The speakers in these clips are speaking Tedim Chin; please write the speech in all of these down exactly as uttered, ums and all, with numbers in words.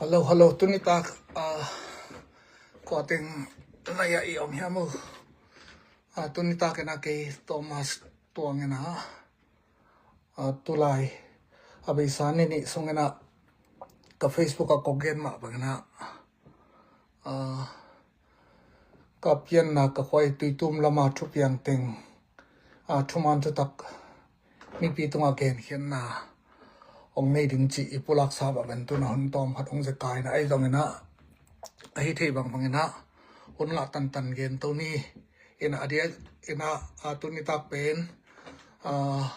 Hello, hello. Tuni tak, ah, kua teng na ya i om hiam uh? Ah, tuni tak ina kei Thomas Tuang ina, ah, tulai a beisa ni nih sung ina ka Facebook a kong gen mah bang ina, ah, ka pianna ka khuai Tuitum lama thupiang teng, ah, thuman thutak mipi tunga genkhiatna hong nei ding cih i pulaksa bang pen tuna hun tawm khat hong zekai na ahi zong ina, ahi thei bang bang ina hun ngah tantan gen to ni. Ina a diak ina, ah, tuni tak pen, ah,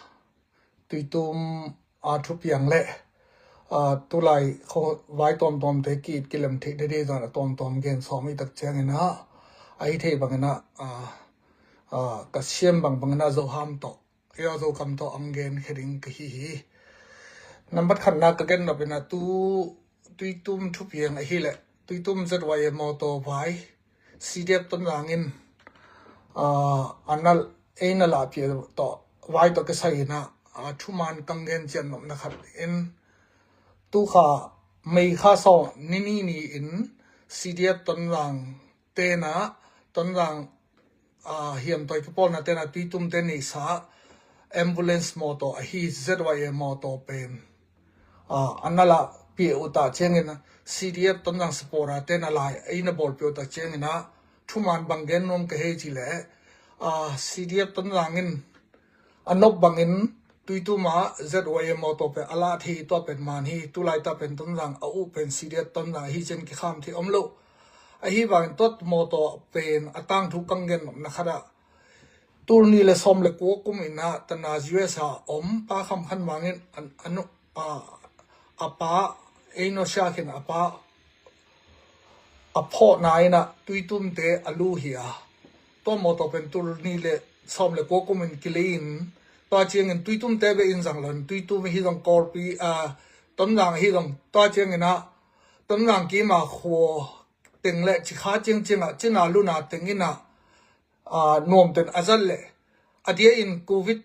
Tuitum a thupiang le, ah, tulai kho vai tawmtawmte ki-it kilem theih dede zong a tawmtawm gen sawm i tak ciang ina, ahi thei bang ina, ah, ah, ka siam bang bang ina Zoham tawh, ia Zokam tawh ang gen khe ding ka hi hi. Nambat khatna ka gen nop ina tu Tuitum thupiang ahi le Tuitum Z Y A mawtaw vai C D F Tonzang in, ah, a na, ei na lahpih tawh vai tawh kisai ina, ah, thuman kang gen cian nopna khat in, tu kha May kha sawm ni ni ni in C D F Tonzang tena, Tonzang, ah, hiam tawi kipawlna tena Tuitum te neihsa ambulance mawtaw ahi Z Y A mawtaw pen, ah, a na lahpih uh ta ciang ina C D F Tonzang supporter tena lai ei na bawlpih uh ta ciang ina thuman bang gen nuam ka hei ci le, ah, C D F Tonzang in a nop bangin Tuitum a Z Y A mawtaw pen a lah thei tua pen man hi. Tulai ta pen Tonzang a uh pen C D F Tonzang ahi cian kikham thei om lo. Ahi vangin tua mawtaw pen a tangthu kang gen nopna khat ah, tul ni le sawm le kua kum ina tana U S a om Pa Kham Khan Vang in a, a nu, a, a pa, ei nusia khin a pa a phawhna ina Tuitum te a lu hi a, tua mawtaw pen tul ni le sawm le kua kum in kilei in, tua ciangin Tuitum te bek in zang lo in, Tuitum hi zong Kawlpi, ah, Tonzang hi zong tua ciang ina Tonzang kima khua teng le Cikha ciang ciang ah Cina luna teng ina, ah, nuam ten a zat le a dia in Covid,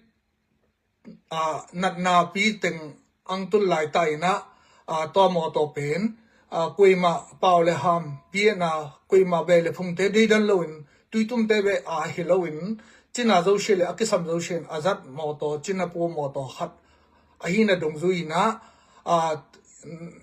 ah, natna pi teng ang tul lai ta ina, ah, tua mawtaw pen, ah, kuima pau le ham piana, kuima bei le phungte deidan lo in, Tuitum te bek a hi lo in, Cina zosia le a kisam zosia in a zat mawtaw, Cina pu mawtaw khat ahi na dungzui ina, ah,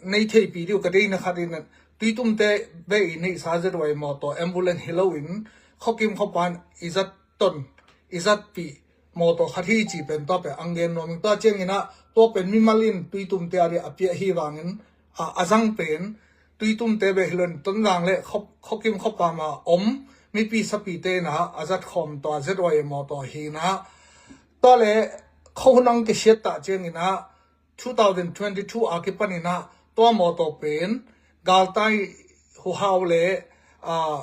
nei theipih ding uh ka deina khat ina, Tuitum te bek i neihsa Z Y A mawtaw ambulance hi lo in, khuakim khuapan i zat ton, i zatpih mawtaw khat hi ci pen tua pen ang gen nuam ing. Tua ciang ina tua pen mimal in Tuitum te a dia a piah hi vangin, a, a zang pen Tuitum te bek hi lo in Tonzang le khuakim khuapam a om mipi sapi te ina a zat khawm tua Z Y A mawtaw hi ina, tua le khuahun ang kisiat ta ciang ina two thousand twenty-two a kipan ina tua mawtaw pen galtai huhau le, ah,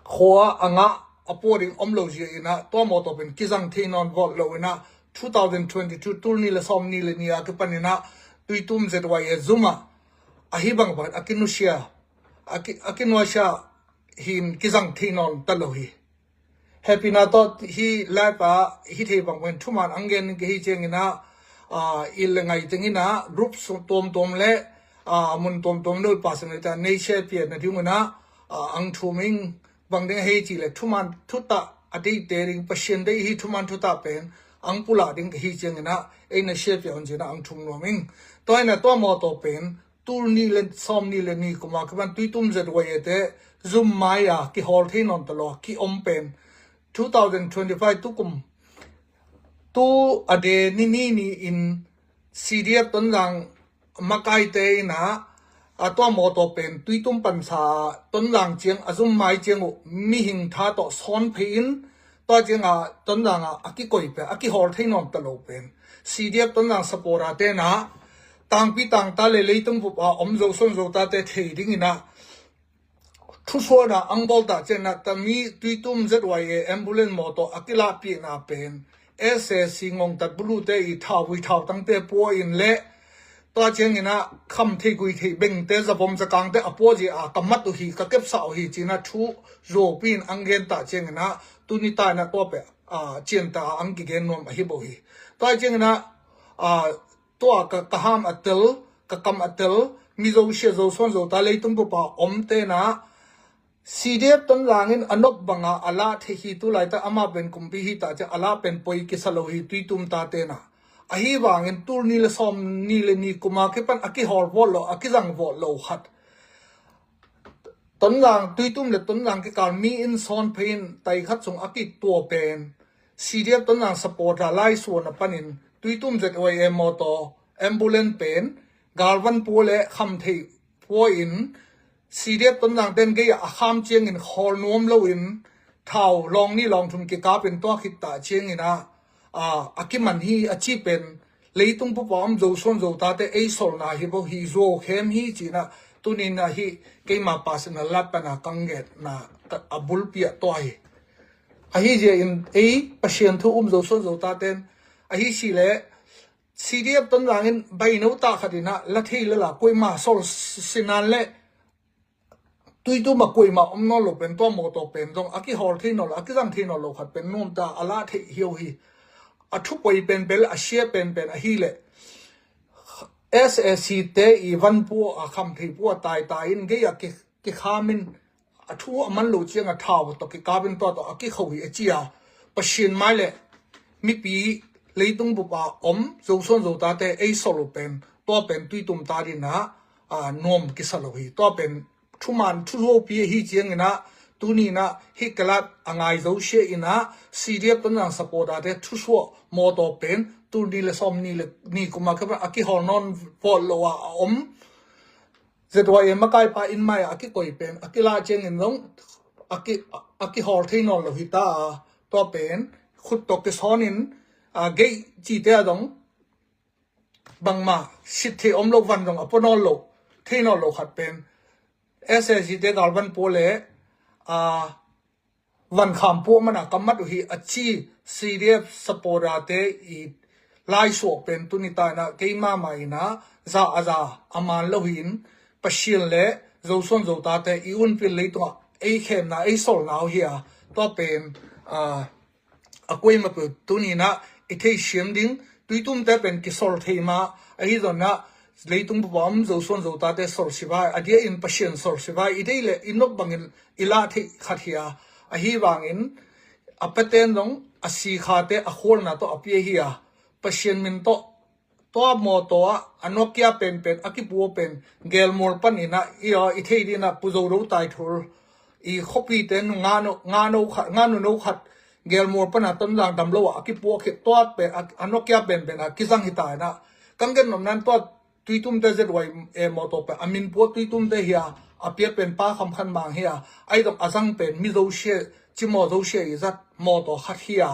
khua a ngah a pua ding om lo zia ina tua mawtaw pen kizang thei nawn vawt lo ina two thousand twenty-two tul ni le sawm ni le ni a kipan ina Tuitum Z Y A zum ah ahi bang bang a kinusia, a ki, a kinuasia hin kizang thei nawn ta lo hi. Hehpihna tawh hi laipa hi thei bang bang thuman ang gen ning ka hi ciang ina, ah, il le ngai teng ina group tuamtuam le, ah, mun tuamtuam lo i pasang le ta nei share pian na ding ina, ah, ang thum ing. Bang ding hei ci le thuman thutak a deite ding Pasian deih hi thuman thutak pen ang pulak ding ka hi ciang ina ei na share pian ci ina ang thum nuam ing. Tua ina tua mawtaw pen tul ni le sawm ni le ni kum a kipan Tuitum Z Y A te zum mai a kihawl thei nawn ta lo a ki om pen two thousand twenty-five tu kum tu a de ni ni ni in C D F Tonzang makaite ina, a tua mawtaw pen Tuitum pansa Tonzang ciang a zum mai ciang uh mihing tha tawh sawn phei in, tua ciang a Tonzang a a kikoi pen a kihawl thei nawn ta lo pen C D F Tonzang supporter te ina tangpi tangta le leitung bup a om zo son zo ta te thei ding ina thusuahna ang bawl ta ciang ina tami Tuitum Z Y A ambulance mawtaw a kilahpihna pen S A C ngongtat bulu te i thau vui thau tangte pua in le tua ciang ina kham thei gui thei bengte zavom zakangte a pua zia a ka mat uh hi ka kepsa uh hi ci ina thu zuaupi in ang gen ta ciang ina tuni ta ina tua pen, ah, cian ta ang kigen nuam ahi bo hi. Tua ciang ina, ah, tua ka, ka ham a tel, ka kam a tel, Mizo sia Zosuan Zota leitung bupa om tenah C D F Tonzang in a nop banga a lah thei hi. Tulaitak ama pen kumpi hi ta ciang a lah pen poi kisa lo hi Tuitum ta tenah. Ahi vangin tul ni le sawm ni le ni kuma kipan a kihawl vawt lo, a kizang vawt lo khat, Tonzang, Tuitum le Tonzang kikal mi in sawn phei in tai khat sung a kitua pen C D F Tonzang supporter laisuan a panin Tuitum Z Y A mawtaw ambulance pen galvan pua le kham thei pua in C D F Tonzang ten gei a kham ciangin khawl nuam loin thau lawng ni lawng thum kikapin tua khit ta ciangin ah, a kiman hi a ci pen leitung bupa om Zosuan Zota te ei solna hi bo hi, zuau khem hi cinah tuninah hi keima pasinal lat pana kang ngetna a bulpi ah tua hi. Ahi zia in ei Pasian thu um Zosuan Zota ten ahi si le C D F Tonzang in baino ta khatinah la thei lala kuima sol sinan le Tuitum a kuima om nawn lo pen tua mawtaw pen zong a kihawl thei nawn lo, a kizang thei nawn lo khat pen nuam ta a lah thei hiau hi. A thupoi penpen le a sia penpen ahi le S A C te i van pua a kham thei pua taitai in gei a kikhamin a thu a man lo cianga thau tawh kikapin tua tawh a kikho hi a cia. Pasian mai le mipi leitung bupa om Zosuan Zota te ei sol uh pen tua pen Tuitum ta dinah nuam kisa lo hi. Tua pen thuman thuzuaupi ahi cianginah tuninah hi kalat a ngai zosia inah C D F Tonzang supporter te thusuah mawtaw pen tul ni le sawm ni le ni kuma kha a kihawl nawn vawt lo a a om Z Y A makaipa in mai a kikoi pen a kilah ciangin zong a kihawl thei nawn lo hi ta a, tua pen khut tawh kisawnin a geih cite a zong bangmah sit thei om lo van zong a pua nawn lo, thei nawn lo khat pen S A C te galvan pua le a van kham pua mana ka mat uh hi a ci C D F supporter te i laisuah pen tuni ta inah keimah mah inah za a za a man lo hi in Pasian le Zosuan Zota te i unpil leitungah ei khemna ei solna uh hi a, tua pen a kuima peuh tuninah i theisiam ding Tuitum te pen kisol thei mah ahi zonah leitung bupa om Zosuan Zota te sol sivai a dia in Pasian sol sivai i dei le i nop bangin i lah theih khat hi a, ahi vangin a paten zong a sikhate a khualna tawh a pia hi a, Pasian min tawh tua mawtaw ah a Nokia penpen a kipua pen gelmual paninah i aw i thei dinah puzo do tai thul i khuapite ngano khat ngano no khat gelmual pana Tonzang dam lo ah a kipua khit tua pen a Nokia penpen a kizang hi ta inah kan gen nopnan tua Tuitum te Z Y A mawtaw pen a min pua Tuitum te hi a, a pia pen Pa Kham Khan Mang hi a, ahi dong a zang pen mi zosia cimaw zosia i zat mawtaw khat hi a,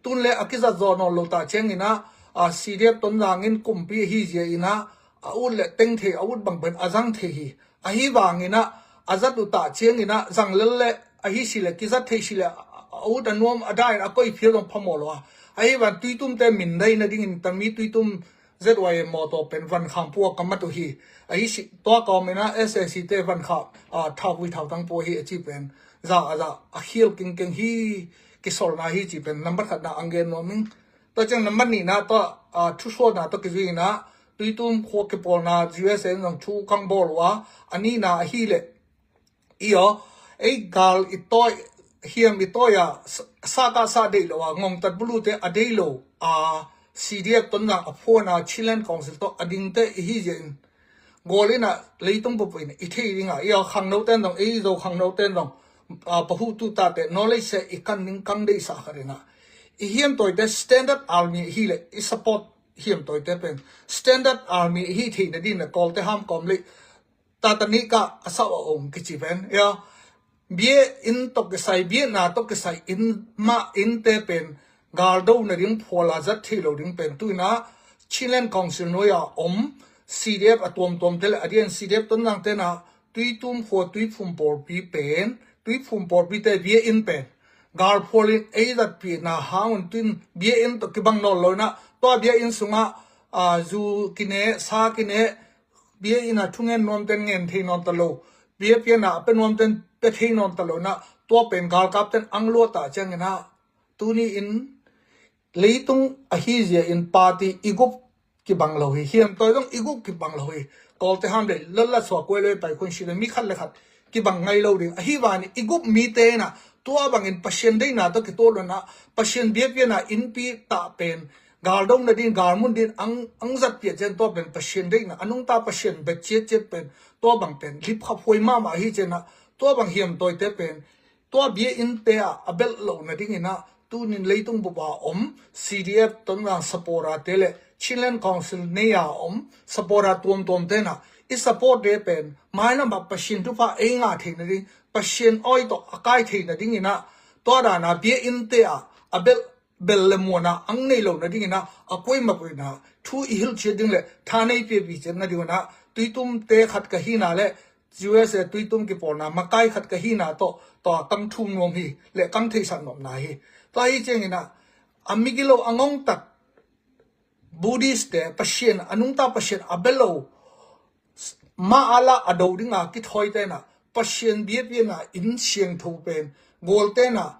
tun le a kizat zaw nawn lo ta cianginah a C D F Tonzang in kumpi ahi zia inah a ut le teng thei a ut bang pen a zang thei hi. Ahi vanginah a zat uh ta cianginah zang lel le ahi si le kizat thei si le a ut a nuam a dain a koi phial dong phamaw lo a, ahi van Tuitum te min dai nadingin tami Tuitum Z Y A mawtaw pen van kham pua ka mat uh hi. Ahi si tua ka om inah S A C te van kham a thaupui thautang pua hi a ci pen za a za a khial kingkeng hi. Kisolna hi ci pen nambat khatna ang gen nuam ing. Tua ciang nambat nihna tua a thusuahna tua kizui inah Tuitum khua kipawlna U S A in zong thu kang bawl uh a, a nihna ahi le i aw ei gal i tawi hiam i tawi a saka sa deih lo a ngongtat bulute a dei lo a C D F Tonzang a phuana Chinland Council tawh a dingte i hi zia in gawl inah leitung bup in i thei dinga i aw khangno ten zong ei zo khangno ten zong pahutu tate nawlei se i kan ding kang deihsa khat inah i hiamtawite Standard Army hi le i support hiamtawite pen Standard Army hi theihna ding le kawlte hamkawm le Tatanika a sauh a om kici pen ia bia in tawh kisai, biana tawh kisai in mah innte pen galdo nading phuala zat thei lo ding pen tuina Chinland Council nuai a om C D F a tuamtuamte le a dian C D F Tonzang tena Tuitum khua Tuiphum pawlpi pen Tuiphum pawlpite bia in pen galphualin ei zatpihna hangun tuin bia in tawh kibang nawn lo inah tua bia in sungah zu kine sa kine bia ina thungen nuamten ngen thei nawn ta lo, bia piana a pe nuamten pe thei nawn ta lo inah tua pen galkapten ang luatah cianginah tuni in leitung ahi zia in party i gup kibang lo hi, hiamtawi zong i gup kibang lo hi. Kawlte ham le lalla sua kuai lo i pai khun si le mi khat le khat kibang ngai lo ding. Ahi vani i gup mite inah tua bangin Pasian deihna tawh kituak lo inah Pasian biakpiakna inpi tah pen galdo nading galmun ding ang, ang zat piah cian tua pen Pasian deihna a nungta Pasian bet ciatciat pen tua bang pen lipkhap huai mahmah ahi cianah tua bang hiamtawite pen tua bia innte ah a belh loh nadinginah tunin leitung bup a om C D F Tonzang supporter te le Chinland Council nei a om supporter tuamtuam tenah i support te pen mailam ah Pasian thupha ei ngah thei nading Pasian awi tawh a kai thei nadinginah tua dana bia innte ah a belh bel le muana ang nei lo nadinginah a kuaima puina thu i hilh ciat ding le tha nei piapi ciat nadinginah Tuitumte khat ka hina le U S A Tuitum kipawlna makai khat ka hina tawh tua kang thum nuam hi le kang theihsak nuamna hi. Tua hi cianginah a migilo a ngongtak Buddhist te Pasian a nungta Pasian a belo ma ala a do dinga kithawi tenah Pasian biakpiakna inn siangtho pen Gual tenah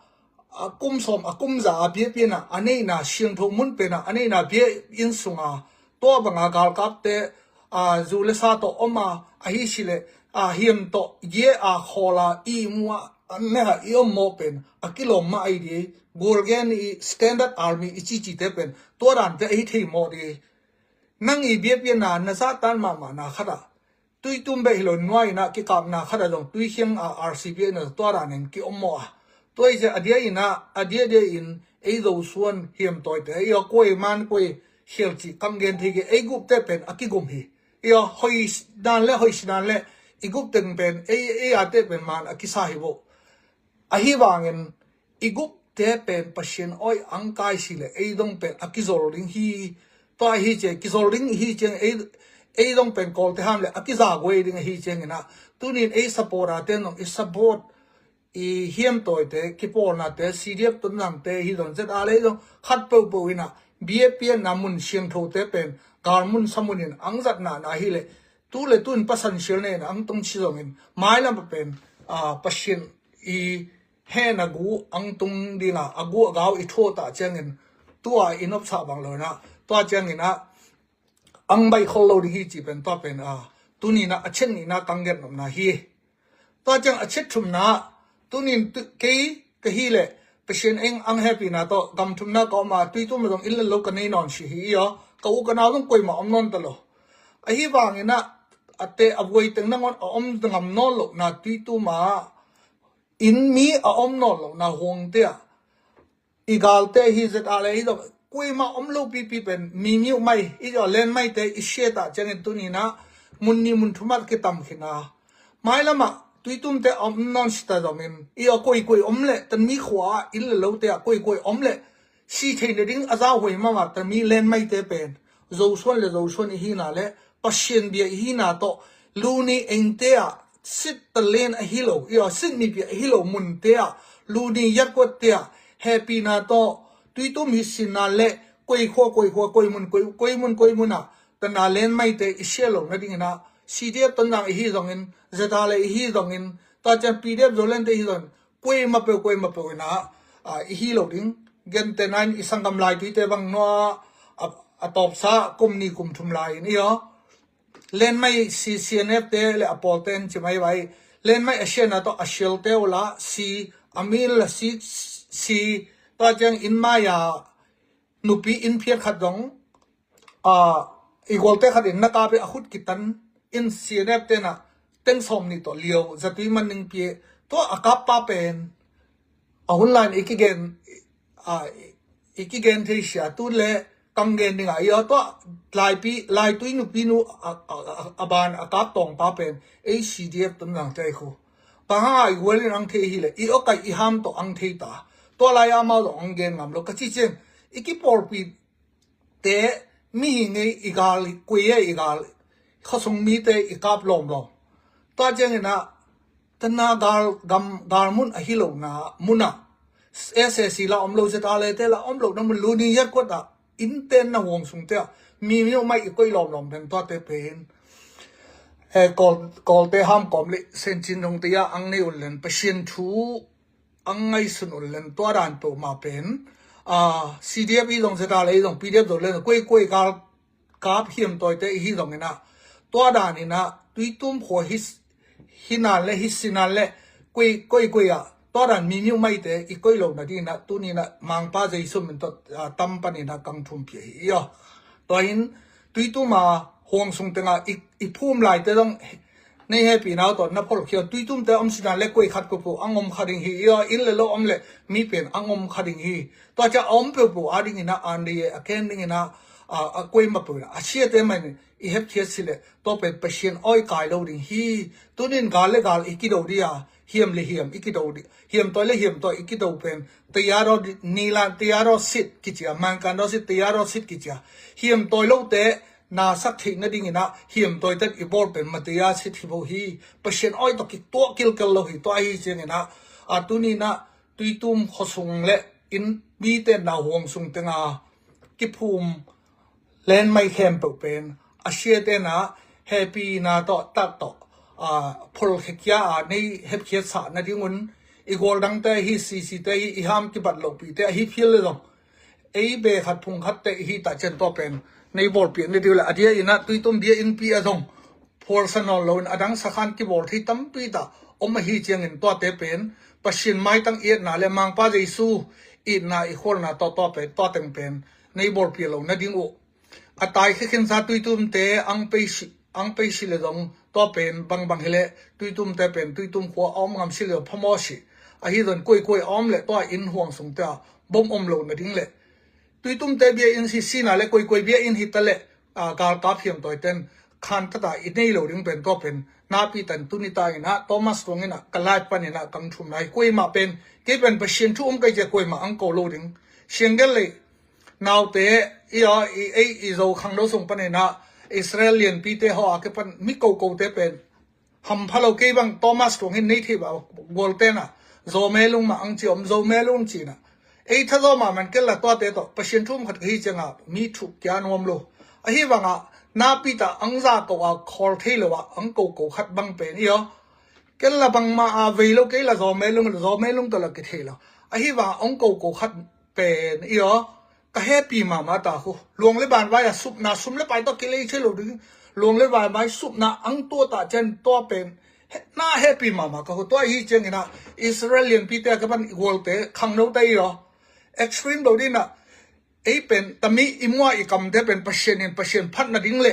a kum sawm a kum za a biakpiakna a neihna siangtho mun penah a neihna bia inn sunga tua banga galkapte a zu le sa tawh om a ahi si le a hiam tawh ye a khawla i mu a an neha i om maw pen a kilawm mah ahi di Gual gen i standard army i cicite pen tua dante ahi thei maw di. Nang i biakpiakna na zahtan mahmahna khatah Tuitum beh hi lo nuai inah kikapna khatah zong Tuikhiang a R C P inah tua danin ki om maw a. Tua i ciah a dia inah a diadia in ei Zosuan hiamtawite ei aw kuai man kuai khial cih kang gen thei kei ei gupte pen a kigum hi. Ei aw hoi dan le hoi sinan le i gup teng pen ei ei ate pen man a kisa hi boh. Ahi vangin i gupte pen Pasian awi ang kai si le ei dong pen a kizol ding hi. Tua ahi ciang kizol ding hi ciang ei ei dong pen Kawlte ham le a kizaguai ding ahi cianginah tunin ei supporter te nong i support i hiamtawite kipawlnate C D F Tonzangte hi zong Z R le zong khat peuhpeuh inah biakpiakna mun siangthote pen galmun samunin ang zatna na hi le tu le tun pasan sial nei inah ang tong ci zongin mailam a pen a Pasian i hehna gu ang tung dinga a gu a gau i thuah tah ciangin tua i nopsah bang lo inah tua cianginah ang baih khol lo ding hi ci pen tua pen a tuninah a chet nihna kang gen nopna hi. Tua ciang a chet thumna tunin kei ka hi le Pasian eng ang hehpihna tawh gam thumna ka om a Tuitum a zong inn le lo ka nei nawn si hi i aw ka u ka nau zong koimah om nawn ta lo. Ahi vanginah a te a vuai teng nangawn a om ngam nawn lohna Tuitum ah inn mi a om nawn lohna huangte ah i galte hi Z R le hi zong kuaima om lo pipi pen mi miuh mai i zong len maite i siatah ciangin tuninah mun ni mun thumat kitam khina mailamah Tuitumte a om nawn sita zongin i a koikoi om le tanmi khua ah inn le lote ah koikoi om le si theina ding a zauhuai mama tanmi len maite pen Zosuan le Zosuan i hina le Pasian bia i hina tawh luni engte ah sit talen ahi lo i aw sit mipi ahi lo munte ah luni yatkuatte ah hehpihna tawh Tuitum hi sinna le koikhua koikhua koimun koimun koimun ah tana len maite i sia lo nadingin ah C D F Tonzang i hi zongin Z R le i hi zongin tua cian P D F Zolandte i hi zongin kuaima peuh kuaima peuh inah i hi lo ding. Gente nain i sanggam laituite bang nua a tawpsa kum ni kum thum lai in i aw lenmai si C N F te le a pawlte in ci mai vai lenmai a siana tawh a sialte ula si a mil la si si tua ciang in mai a nupi in phiat khat dong a i gualte khat in na kap i a khut kitan in C N F tenah teng sawm nih tawh lio zatui man ning pia tua a kap pa pen a hun lai in i kigen a i kigen thei sia tu le kang gen ding a i aw tua laipi laitui nupi nu a ban a kap tawng pa pen ei C D F Tonzang te ai khu bang hang a i gual in ang thei hi le i aw kai i ham tawh ang thei ta tua lai a mau tawh ang gen ngam lo ka ci ciang i kipawlpi te mihing ei i gal kuai ei i gal khawsung mite i kap lawmlawm tua cianginah tana gal gam gal mun ahi lona munah S A C la om lo Z R le te la om lo na mun luni yatkuat ah innten na huang sungte ah mi miuh mai i koih lawmlawm pen tuate pen Kawlte ham kawm le sencin dongte ah ang nei un len Pasian thu ang ngaihsun un len tua dan peuhmah pen C D F i zong Z R le i zong P D F zong le kuai kuai kal kap hiam tawite i hi zongin ah tua dan inah tuitum khua hi, hi nan le hi si nan le koi koi koi ah tua dan mi miuh maite i koi lo nading inah tuni inah Mangpa Jesu min tawh a, tam pan inah kang thum pia hi i aw. Tua in tuitum a huang sung tengah i, i phum laite zong nei hehpihna uh tawh na pholkhia tuitumte om sinan le koi khat peuhpeuh ang om kha ding hi i aw. Inn le lo om le mi pen ang om kha ding hi. Tua ciah a om peuhpeuh a ding inah an dei a ken ding inah a, a koi mah peuh inah a siate mah in i hepkhiat si le tua pen Pasian awi kai lo ding hi. Tunin gal le gal i kido dih a hiam le hiam i kido dih hiam tawi le hiam tawi i kido pen tayar aw nilan tayar aw sit kicia mankan aw sit tayar aw sit kicia hiam tawi lote nasak theih nading inah hiam tawi ten i bawl pen mataya sit hi bo hi. Pasian awi tawh kituah kilkel lo hi. Tua ahi ciang inah a tuni inah tuitum khuasung le inn mite na huang sung tenga kiphum len mai khempeuh pen a siate na hehpihna tawh tak tawh a pholkhia a nei hepkhiat sah nadingun i gual dangte hi sisite hi i ham kibat lohpihte ahi phial le zong ei be khat phung khatte i hi tah cian tua pen nei bawlpiah ni dih le a dia inah tuitum bia innpi a zong phualsa nawn loin a dang sakhan kibawl thei tampi tah om ahi ciangin tuate pen Pasian maitang i etna le Mangpa Jesu itna i khualna tawh tua pen tua teng pen nei bawlpiah lo nading uh a tai khekhinsa tuitumte ang pei si ang pei si le zong tua pen bangbang hileh tuitumte pen tuitum khua a om ngam si le zong phamaw si ahi zon kuaikua a om le tua inn huang sungte ah bom om lo nading le tuitumte bia inn hi sina le kuaikua bia inn hi ta le galkap hiam tawi ten khan tata i nei lo ding pen tua pen napi tan tuni ta inah Thomas Tuang inah ka live pan inah kang thum lai kuaimah pen kei pen Pasian thu um kai cia kuaimah ang ko lo ding sianggel lei naute i aw i ei i zo khangno sung pan inah Israel lianpite haw a ke pan mi kokote pen hampha lo kei bang Thomas Tuang hin nei thei bah gualtena zo melung mah ang ci om zo melung cina ei thazaw mahman kella tuate tawh Pasian thum khat ka hi cianga mi thuk kia nuam lo ahi bangah napi tah ang za ko a khawl thei lo ah ang koko khat bang pen i aw kella bangmah a vei lo kei la zo melung zo melung tawh la kithei lo ahi bangah ang koko khat pen i aw ka hehpih mahmah ta khu luang le banvai a supna sum le pai tawh kilei thei lo ding luang le banvai supna ang tua tah cian tua pen na hehpih mahmah ka khu tua ahi ciang inah Israel lianpite a ka pan i gualte khangnote i aw extreme lo ding inah ei pen tami i mua i kamte pen Pasian in Pasian phat nading le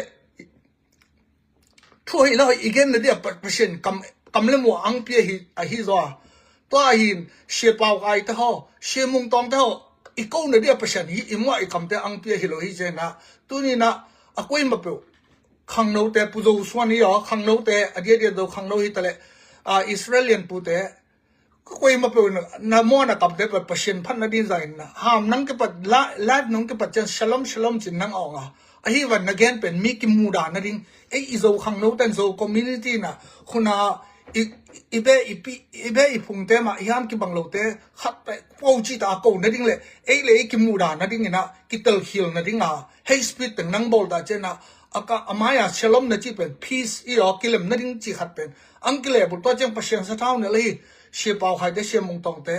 thu hi lo i gen nadih a Pasian kam kam le mua ang pia hi ahi zaw a tua ahin Sia Pau Khai te haw Sia Mung Tawng te haw i ko nadih a Pasian hi i mua i kamte ang pia hi lo hi ciang inah tuni inah a kuaimah peuh khangnote Pu Zo Suan hi aw khangnote a diadia zo khangno hi ta le Israel lianpute ka kuaimah peuh na mua na kamte pa Pasian phat nading zah inah ham nang kipat live nang kipat cian shalom shalom cin nang awng a ahi van na gen pen mi kimuda nading ei i zo khangno ten zo community na khuna i be i pi i be i phungte mah i ham kibang lote khat pe po ci ta a ko nading le ei le ei kimuda nading inah kitelkhial nading a hei speed teng nang bawl ta cian inah a ka a mai a shalom na ci pen peace i aw kilem nading ci khat pen ang kile bul tua ciang Pasian sathau nel ahi Sia Pau Khai te Sia Mung Tawng te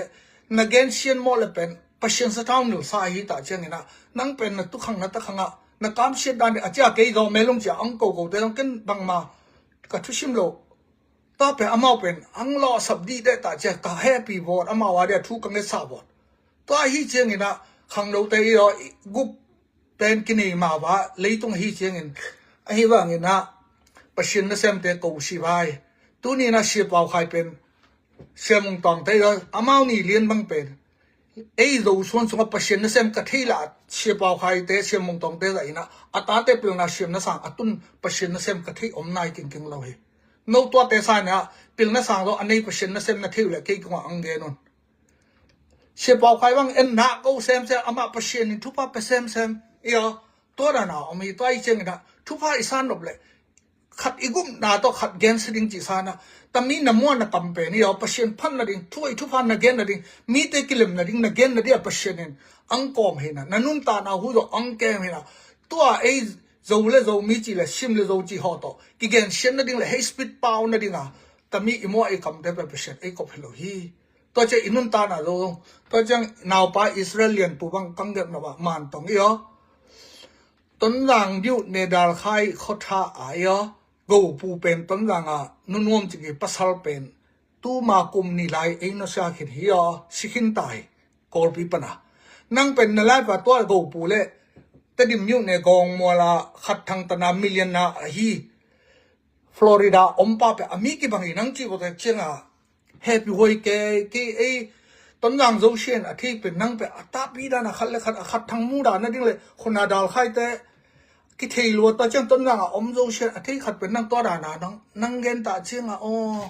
na gen sian mawh le pen Pasian sathau nel sa ahi tah ciang inah nang pen na tukhang na takhang ah na kamsiat dan a cia kei zo melung cia ang kokote zong ken bangma ka thusim lo tua pen amau pen ang lawhsap dih deh tah cia ka hehpih vawt amau a dia thu ka ngetsa vawt tua ahi ciang inah khangnote i aw gup pen kinei mah va leitung ahi ciangin ahi vang inah Pasian nasemte ko si vai tuni inah Sia Pau Khai pen Sia Mung Tawng te amau ni lian bang pen ei Zo Suan sungah Pasian nasem ka thei lah Sia Pau Khai te Sia Mung Tawng te zah inah a tate pilna siam nasang a tun Pasian nasem ka thei om nai kingking lo hi no tuate sa inah pilna sang zo a nei Pasian nasem na thei uh le kei kungah ang gen un Sia Pau Khai bang en na ko semsem amah Pasian in thupha pe semsem i aw tua dana om hi tua i ciang inah thupha i san nop le khat i gupna tawh khat gensia ding cih sa inah tami na mua na kam pen i aw Pasian phat nading thu i thupha na gen nading mite kilem nading na gen nading a Pasian in ang kawm hi inah na nuntakna hu zawh ang kem hi inah tua ei zo le zo mi cih le sim le zo cih haw tawh kigensiat nading le hei speed pau nading a tami i mua i kamte pen Pasian ei kop hi lo hi. Tua ciang i nuntakna zo zong tua ciang naupa Israel lianpu bang kang gep na bang man tong i aw Tonzang biu ne dal khai khotha a i aw Gopu pen Tonzang ah nunuam cik hi, pasal pen tuma kum nih lai ei nusia khin hi aw, si khin ta hi. Kawlpi pana nang pen na laipa tua Gopu le Tedim myone Gawngmuala khat thang tana million na ahi Florida ompa pen a mi kibang hi nang ci vawte cianga happy huai ke ke ei Tonzang Zosian a thei pen nang pen a tahpi dana khat le khat a khat thang mu dana ding le khuna dal khaite kithei luat ta ciang Tonzang a om Zosian a thei khat pen nang tua dana nang nang gen ta cianga aw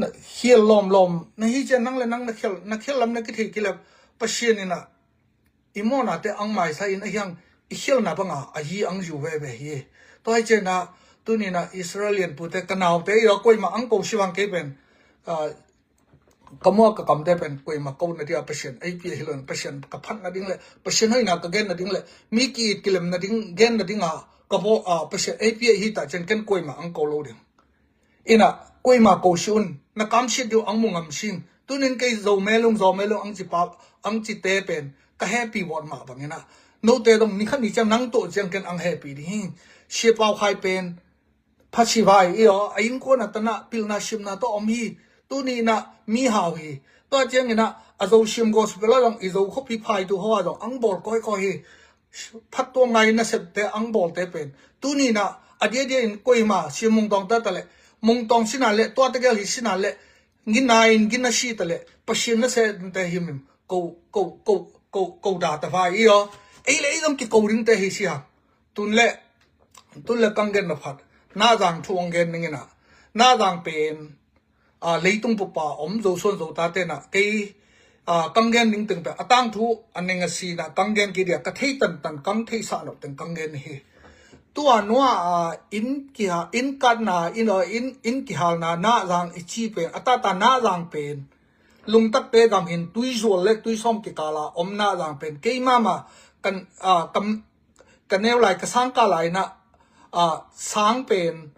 na khial lawmlawm na hi cian nang le nang na khial na khial lam na kithei kilep Pasian ina i mawnate ang maisa in a hiang i khialna banga a hi ang ziu veve hi. Tua hi ciana tunina Israel lianpute ka naute i aw kuaima ang ko sivang kei pen ka mua ka kamte pen kuaima ko na dia Pasian ei pia hi lo in Pasian ka phat na ding le Pasian hoina ka gen na ding le mi ki it kilem na ding gen na dinga ka bo a Pasian ei pia hi ta cian ken kuaima ang ko lo ding. Ina kuaima ko si un na kamsiat diu ang mu ngam sing tunin kei zo melung zo melung ang ci pa ang ci te pen ka happy vawt mah bangina note dong ni khat ni ciang nang tawh ciang ken ang happy ding hi. Sia Pau Khai pen phasi vai i aw a innkuan a tana pilna simna tawh om hi. Tunina mi hau hi. Tua ciangina a Zo sim gospel a dong i Zo khuapi phaitu hoa dong ang bawl kawikawi hi. Phattuam ngai nasepte ang bawlte pen tunina a diadia in kuaima sia Mungtawng ta ta le Mungtawng sina le tua tegel hi sina le ngina in ngina si ta le Pasian na sente himim ko ko ko ko ko da ta vai i aw ei le ei dong ki ko dingte hi sia. Tun le tun le kang gen na phat Nazang thu ang gen ningina Nazang pen a leitung pupa om Zosuan Zota tena kei a kang gen ning teng pe a tangthu a ning a sina kang gen ki dia ka thei tantan kang thei sa lo teng kang gen hi. Tua nua a in kiha in katna in a in in kihalna Nazang i ci pen a tata Nazang pen lungtakte gam hin tui zual le tui sawm kikala om Nazang pen kei mama kan a kam ka neu lai ka sang ka lai na a sang pen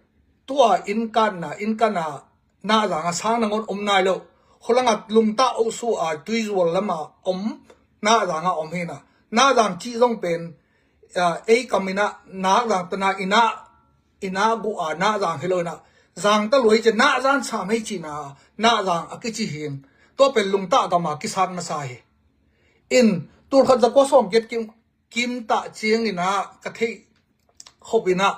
tua in katna in katna Nazang a sang nangon om nai lo. Kholanga lungta osu a tui zual lama om Nazang a om hina Nazang ci zong pen a ei kamina Nazang tana ina ina gu a Nazang hi lo ina Zang ta luai ce Nazang sa mei cina Nazang a kici hin tua pen lungta gama kisat masa hi. In tulkhat zakua sawm kiat kim kim tah ciangina ka theih khop ina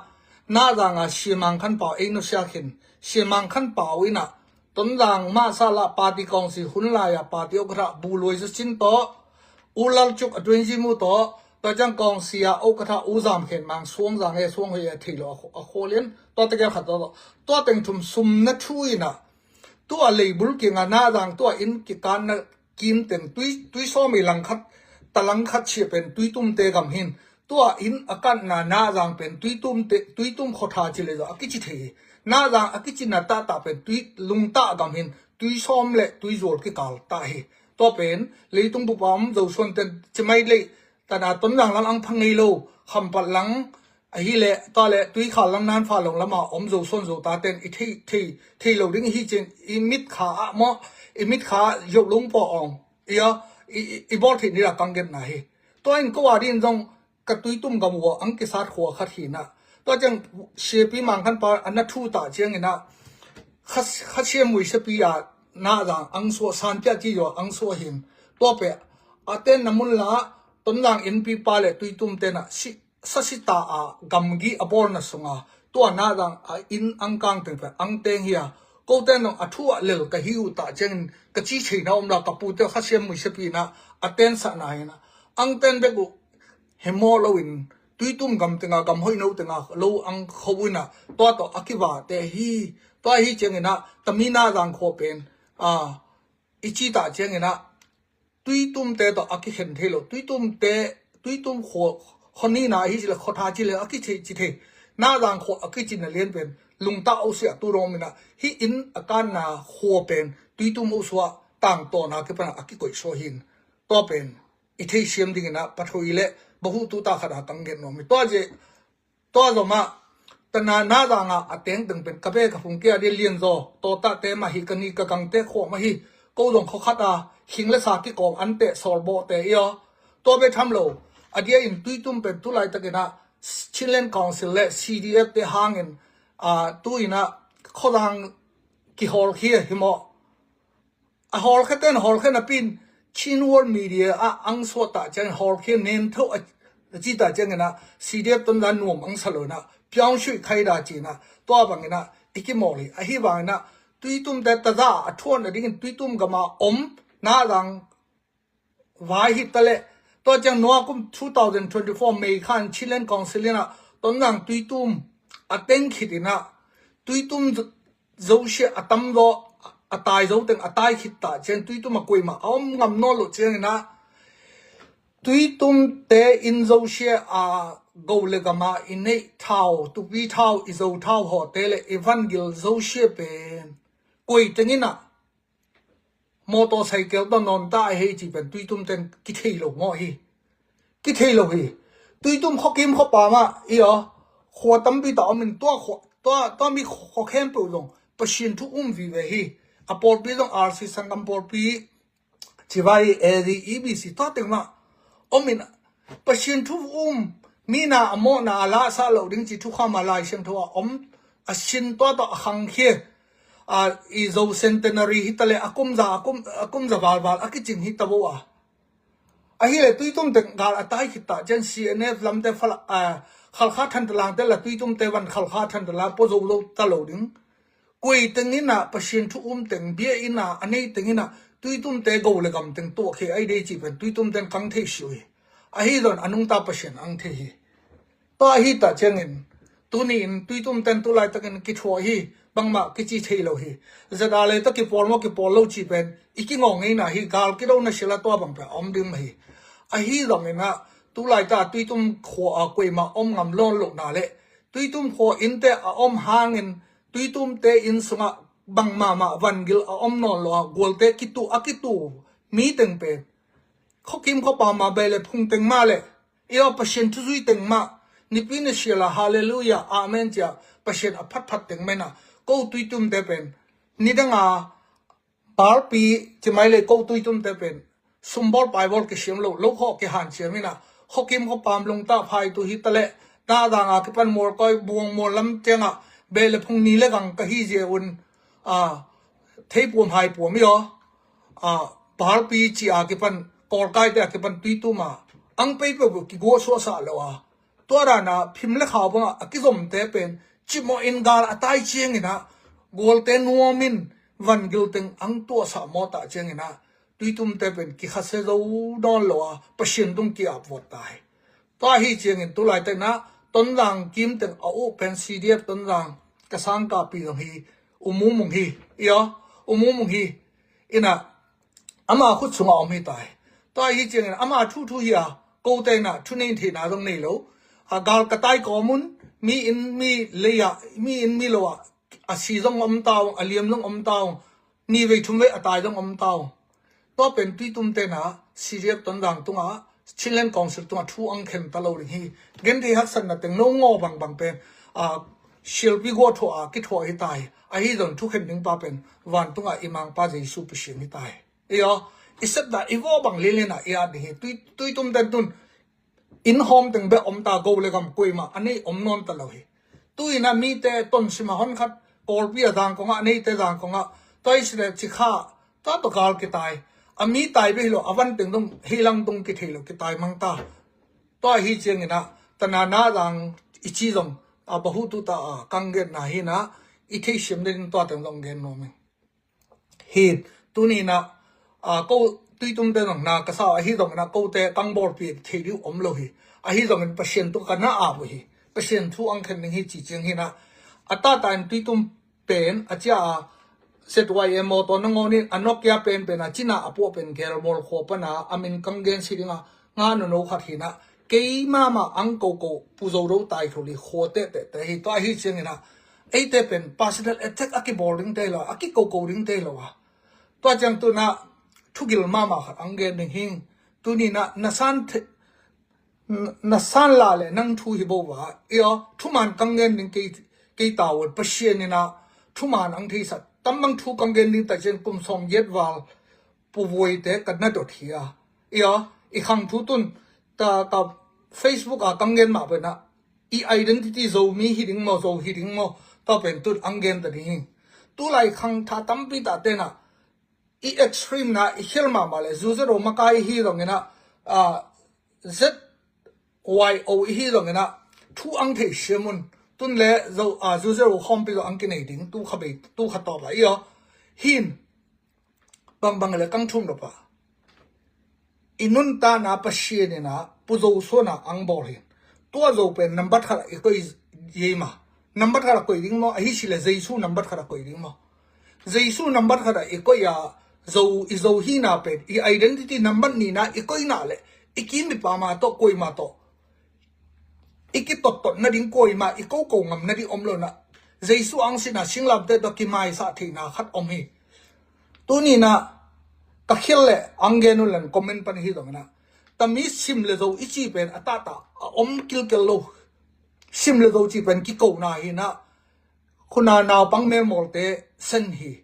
Nazanga Sia Mang Khan Pau ei nusia khin Sia Mang Khan Pau ina Tonzang mahsa lah party kawngsi hun lai-a party ukatha bu luai sa cin tawh u Lalcuk a tuinzi mu tawh tua ciang kawngsi a ukatha u Zam Khen Mang Suang Zang e Suang Hoi e thei lo a khualian tua tegel khat tawh tua teng thum sum na thu ina tua leibul kinga Nazang tua in kikan na kim teng tui tui sawmi langkhat ta langkhat sia pen tui tumte gam hin tua in a katna Nazang pen tui tumte tui tum khotha ci le zo a kici thei hi. Nazang a kici na tata pen tui lungta gam hin tui sawm le tui zual kikal ta hi. Tua pen leitung bupam Zosuan ten cimai lei tana Tonzang lang ang phang ngei lo khampat lang ahi le ta le tuikhal lang nan fa long lama om Zosuan Zota ten i thei thei thei lo ding hi cin i mit kha a maw i mit kha zop lung paw ong i a i i bawl thei ni la kang gen na hi. Tua in ko a din zong ka tuitum gam ua ang kisat khua khat hi na tua ciang Sia Pi Mang Khan Pau a na thu ta ciang ina kha kha Sia Mui Sia Pi a Nazang ang suah san pia ci zua ang suah hin tua pe a ten na mun la Tonzang in pi pa le tuitum tena si sasita a gamgi a bawlna sunga tua Nazang a in ang kang teng pe ang teng hi a ko ten zong a thu a lel ka hi uh ta ciangin ka ci theina om la ka pute kha Sia Mui Sia Pi na a ten sahna hi na ang ten bek uh he maw lo in tuitum gam tenga gam hoih no tenga lo ang kho ina tua tawh a kiva te hi. Tua hi ciangina tami Nazang khua pen a i ci ta ciangina tuitumte tawh a kikhen thei lo tuitumte tuitum khua khonina hi ci le khotha ci le a kici ci thei Nazang khua a kici na lian pen lungta osia tu rong mina hi in a kanna khua pen tuitum osua tangtawna kipana a kikoih so hin tua pen i theisiam dingina pathui le bahu tu ta khata kang gen nuam hi tua je tua zoma tana Nazanga a tengteng pen ka be ka phung kia dia lian zaw tawta te mah hi ka ni ka gangte khua mah hi ko zong khaw khata hing le sa kikawm an teh sawlbawh te i aw tua be tham lo a dia in tuitum pen tulaitakina Chinland Council le C D F te hangin A, tu-in ah khuazang kihawlkhia hi maw? A hawlkhiate'n hawlkhia napi-in Chin World Media ah ang suah ta ciangin hawlkhia nentho a, a ci ta ciangin ah C D F Tonzang nuam ang sa lo-in ah piangsui khai da ci-in ah tua bangin ah i kimawl hi. Ahi bangin ah Tuitumte taza a thuan a dingin Tuitum gam a om Nazang vai hi ta leh, tua ciang nua kum two thousand twenty-four May khan Chinland Council in ah Tonzang Tuitum a teng khit in ah Tuitum zo-, zosia a tam zaw a tai zo teng a tai khit ta ciang Tuitum ah kuamah a om ngam nawn loh ciangin ah Tuitumte in zosia a go le gam a i neih thau, tupi thau, i zo thau hawte le i vangil zosia pen koi teng in ah motorcycle tawh nawn ta a hei ci pen Tuitumte'n kithei lo mawh hi. Kithei lo hi. Tuitum khuakim khuapam ah i aw, khua tampi tak om in tua khua, tua, tua mi khua khempeuh zong Pasian thu um vive hi. A pawlpi zong R C sanggam pawlpi, civai, A D, E B C tua teng mah om in Pasian thu um, mi na a mawhna a lahsah loh ding ci thukham a Lai Siangtho ah om, a sin tua tawh a khangkhia. A, i Zo centenary hi ta leh a kum za, a kum, a kum za valval a kicing hi ta bo a. Ahi leh Tuitumte gal a tai khit ta ciang C N F lamte Fala-, a, Khalkha Thantlang te la Tuitumte van Khalkha Thantlang pua zo lo ta lo ding. Koi teng in ah Pasian thu um teng, biakinn a a nei teng in ah Tuitumte go le gam teng tuahkhia ahi dei ci pen Tuitumte'n kang thei siu hi. Ahi zongin a nungta Pasian ang thei hi. Tua ahi ta ciangin tuni-in Tuitumte'n tu laitakin kithuah hi, bangmah kici thei lo hi. Zat a lei tawh kipawl maw kipawl lo ci pen i kingawng ngeina hi. Gal kidona sia la tua bang pen a om ding mah hi. Ahi zongin ah tu laitak Tuitum khua a kuamah om ngam nawn lohna le Tuitum khua innte a om hangin Tuitumte inn sungah bangmah mah vangil a om nawn lo a, gualte kitu, a kitu mi teng pen khuakim khuapam a bei le phung teng mah le i aw Pasian thuzui teng mah nipi ni sia la halleluiah, amen ci-a Pasian a phatphat teng mah in ah ko Tuitumte pen nidang a balpi ci mai le ko Tuitumte pen sumbawl paibawl kisiam lo, lo khawh kihanciam in ah khuakim khuapam lungtah phaitu hi ta leh, Nazang a kipan Mualkoi, Buang Mual lam ciangah bei le phung ni le gang ka hi zia un, a, theipuam haipuam i aw, a, balpi ci a kipan, kawlkaite a kipan Tuitum a ang pei peuhpeuh kiguahsuahsah lo a, tua dan a phim le khau bangah a kizomte pen cimawh in gal a tai ciangin ah gualte nuam in vangil teng ang tuahsah mawh ta ciangin ah Tuitumte pen kikhasia zo nawn lo a Pasian tung ki-ap vawt ta hi. Tua ahi ciangin tu laitak in ah Tonzang kim teng a uh pen C D F Tonzang ka sangkahpih zong hi, U Mung Mung hi, i aw, U Mung Mung hi. In ah ama khut sungah om hi ta hi. Tua ahi ciangin ama thu thu hi a, kote in ah thu nei theihna zong nei lo. A, gal ka tai kawm un, mi inn mi lei ah, mi inn mi lo ah a si zong om ta ung, a liam zong om ta ung, ni vei thum vei a tai zong om ta ung. Tua pen Tuitumte in ah C D F Tonzang tungah, Chinland Council tungah thu ang khen ta lo ding hi. Genthei haksatna teng no ngaw bangbang pen, a, sialpi guah thuah a kithuah hi ta hi. Ahi zong thukhen ding pa pen vantungah i Mangpa Jesu Pasian hi ta hi. I aw, i sepna i vaw bang lianlian ah i at ding hi. Tui, Tuitumte tun inn hawm teng bek om ta, go le gam kuamah a nei om nawn ta lo hi. Tu-in ah mite tonsim a honkhat, Kawlpi a zangkong ah, a neite zangkong ah, tua hi si le Cikha, tua tawh gal kitai. A mi tai bek hi lo, a van teng dong, hei lang dong kithei lo, kitai mang ta. Tua ahi ciangin ah, tana Nazang i ci zong, a, bahutu ta a, kang genna hi in ah, i theisiam ding tua teng zong gen nuam ing. Hi, tuni in ah, a, ko Tuitumte zong na ka sa ahi zongin ah kote kang bawlpih thei ding om lo hi. Ahi zongin Pasian tung ka na ap uh hi. Pasian thu ang khen ding hi ci ciang hi in ah. A tata in Tuitum pen a cia a Z Y M motor nangawn in a Nokia pen pen a cina a puah pen Gelmual khua pan a a min kang gen si ding a nga nono khat hi in ah, keima mah ang koko Pu Zo Do Tai Thuli khua tehtehte hi. Tua ahi ciangin ah eite pen personal attack a kibawl ding te lo, a kikoko ding te lo a. Tua ciang tu in ah thugil mahmah khat ang gen ding hi. Tuni in ah na san the-, na, na san la le nang thu hi bo va. I aw, thuman kang gen ding kei, kei ta un, Pasian in ah thuman ang theisa. Tam bang thu kang gen ding ta ciang kum sawm giat val Pu Vuite ka na dot hi a. I aw, i khang thu tun ta, ta Facebook a kang gen mah pen ah i identity Zomi hi ding maw, Zo hi ding maw, Tua pen tun ang gen ta ding hi. Tulai khangtha tampi tah tenah i extreme na i khial mahmah le, zu zero makai hi zongin ah, ah, Z Y O i hi zongin ah thu ang thei siam un. Tun le zo, ah, zu zero khawmpi zong ang kinei ding, tu kha bei, tu kha tawp ah i aw. Hin, bangbang le kang thum lo pa. I nuntakna Pasian in ah Pu Zo Suan ah ang bawl hi. Tua Zo pen nambat khat ah i koih hi ma. Nambat khat ah koih ding maw, ahi si le Jesu nambat khat ah koih ding maw. Jesu nambat khat ah i koih a, Zo, i Zo hina pen, i identity nambat nihna i koihna le, i kim i pama tawh, kuama tawh i kitottot nading, kuama i koko ngam nading om lo na. Jesu ang sinah singlamteh tawh kimaisah theihna khat om hi. Tuni na ka khial le ang gen un len comment pan hi zongin ah, tami sim le zo i ci pen a tahtah a om kilkel lo. Sim le zo ci pen kikona hi na. Khuna naupang melmawlte sen hi.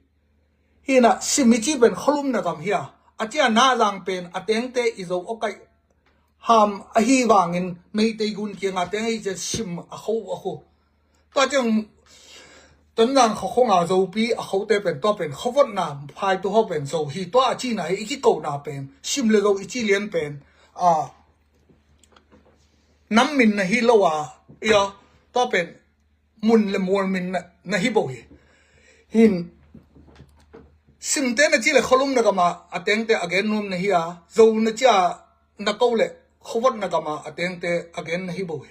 Hi na, sim i ci pen khualumna gam hi a, a cia na zang pen a tengte i Zo awkaih ham ahi vangin Meitei gun kianga teng ahi cian sim a kho a khu. Tua ciang Tonzang khuakhunga Zopi a khote pen, tua pen khuavotna phaitu ho pen Zo hi. Tua a cina hi, i kikona pen sim le zo i ci lian pen, a, nam min na hi lo a, ia, tua pen mun le mual min na, na hi bo hi. Hin, simte na ci le khualumna gama a tengte a gen nuam na hi a, Zo na cia na ko le khuavotna gama a tengte a gen na hi bo hi.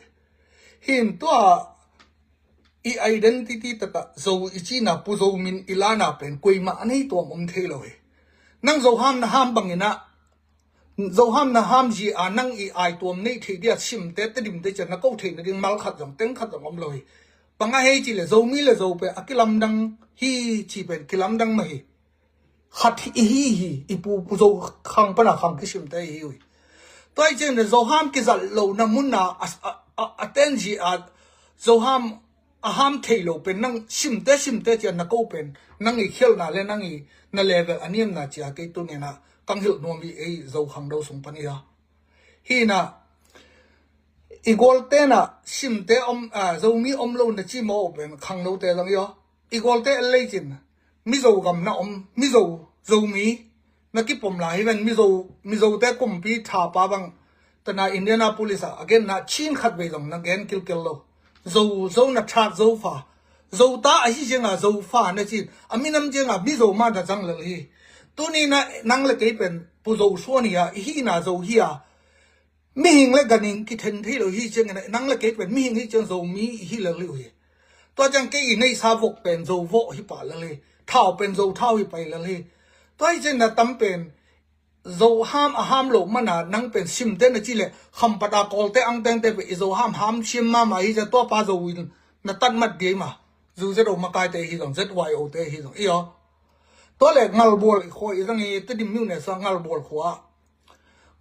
Hin tua i identity tata Zo i cina, Pu Zo min i lana pen kuima a nei tuam om thei lo hi. Nang Zo ham na ham bangin ah, Zo ham na ham zi a nang i ai tuam nei thei dia simte Tedim te cian na ko thei nading mal khat zong, teng khat zong om lo hi. Bang a hei ci le Zomi le Zo pen a kilamdang hi ci pen kilamdang mah hi. Khat i hi hi, i pu, Pu Zo khang pana khang kisimte i hi uh hi. Tua i cian le Zo ham kizat lo na mun a, a, a, a ten zi a Zo ham a ham thei lo pen nang simte, simte cian na ko pen nang i khialna le nang i na level a niamna cia kei tuni na kang hilh nuam hi, ei Zo khangno sung pan i a. Hi na, i gualte na simte om, a, Zomi om lo na ci maw pen khangnote zong i aw. I gualte el lei cin, Mizo gam na om, Mizo, Zomi na kipom lai hi ven. Mizo, Mizote kumpi thapa bang tana Indianapolis ah a genna Chin khat vei zong na gen kilkel lo. Zo, Zo na thak Zo fa. Zo ta ahi cianga Zo fa na cin, a minam cianga Mizo ma na zang lel hi. Tuni na nang le kei pen Pu Zo Suan hi a, i hina Zo hi a, mihing le ganhing kithen thei lo hi ciangin ah, nang le kei pen mihing hi ciang Zomi i hi lel hi uh hi. Tua ciang kei i neisa vok pen Zo vok hi pah lel hi. Thau pen Zo thau hi pai lel hi. Tua hi ciang na tam pen Zo ham a ham lo mana nang pen simte na ci le Khampat a Kawlte angtengte pen i Zo ham ham siam mama hi ciang tua pa Zo in na tat mat dia i ma. Zu Z O makaite hi zong, Z Y O te hi zong i aw. Tua le Ngalbual i khua i zang i, Tedim miu ne sa Ngalbual khua.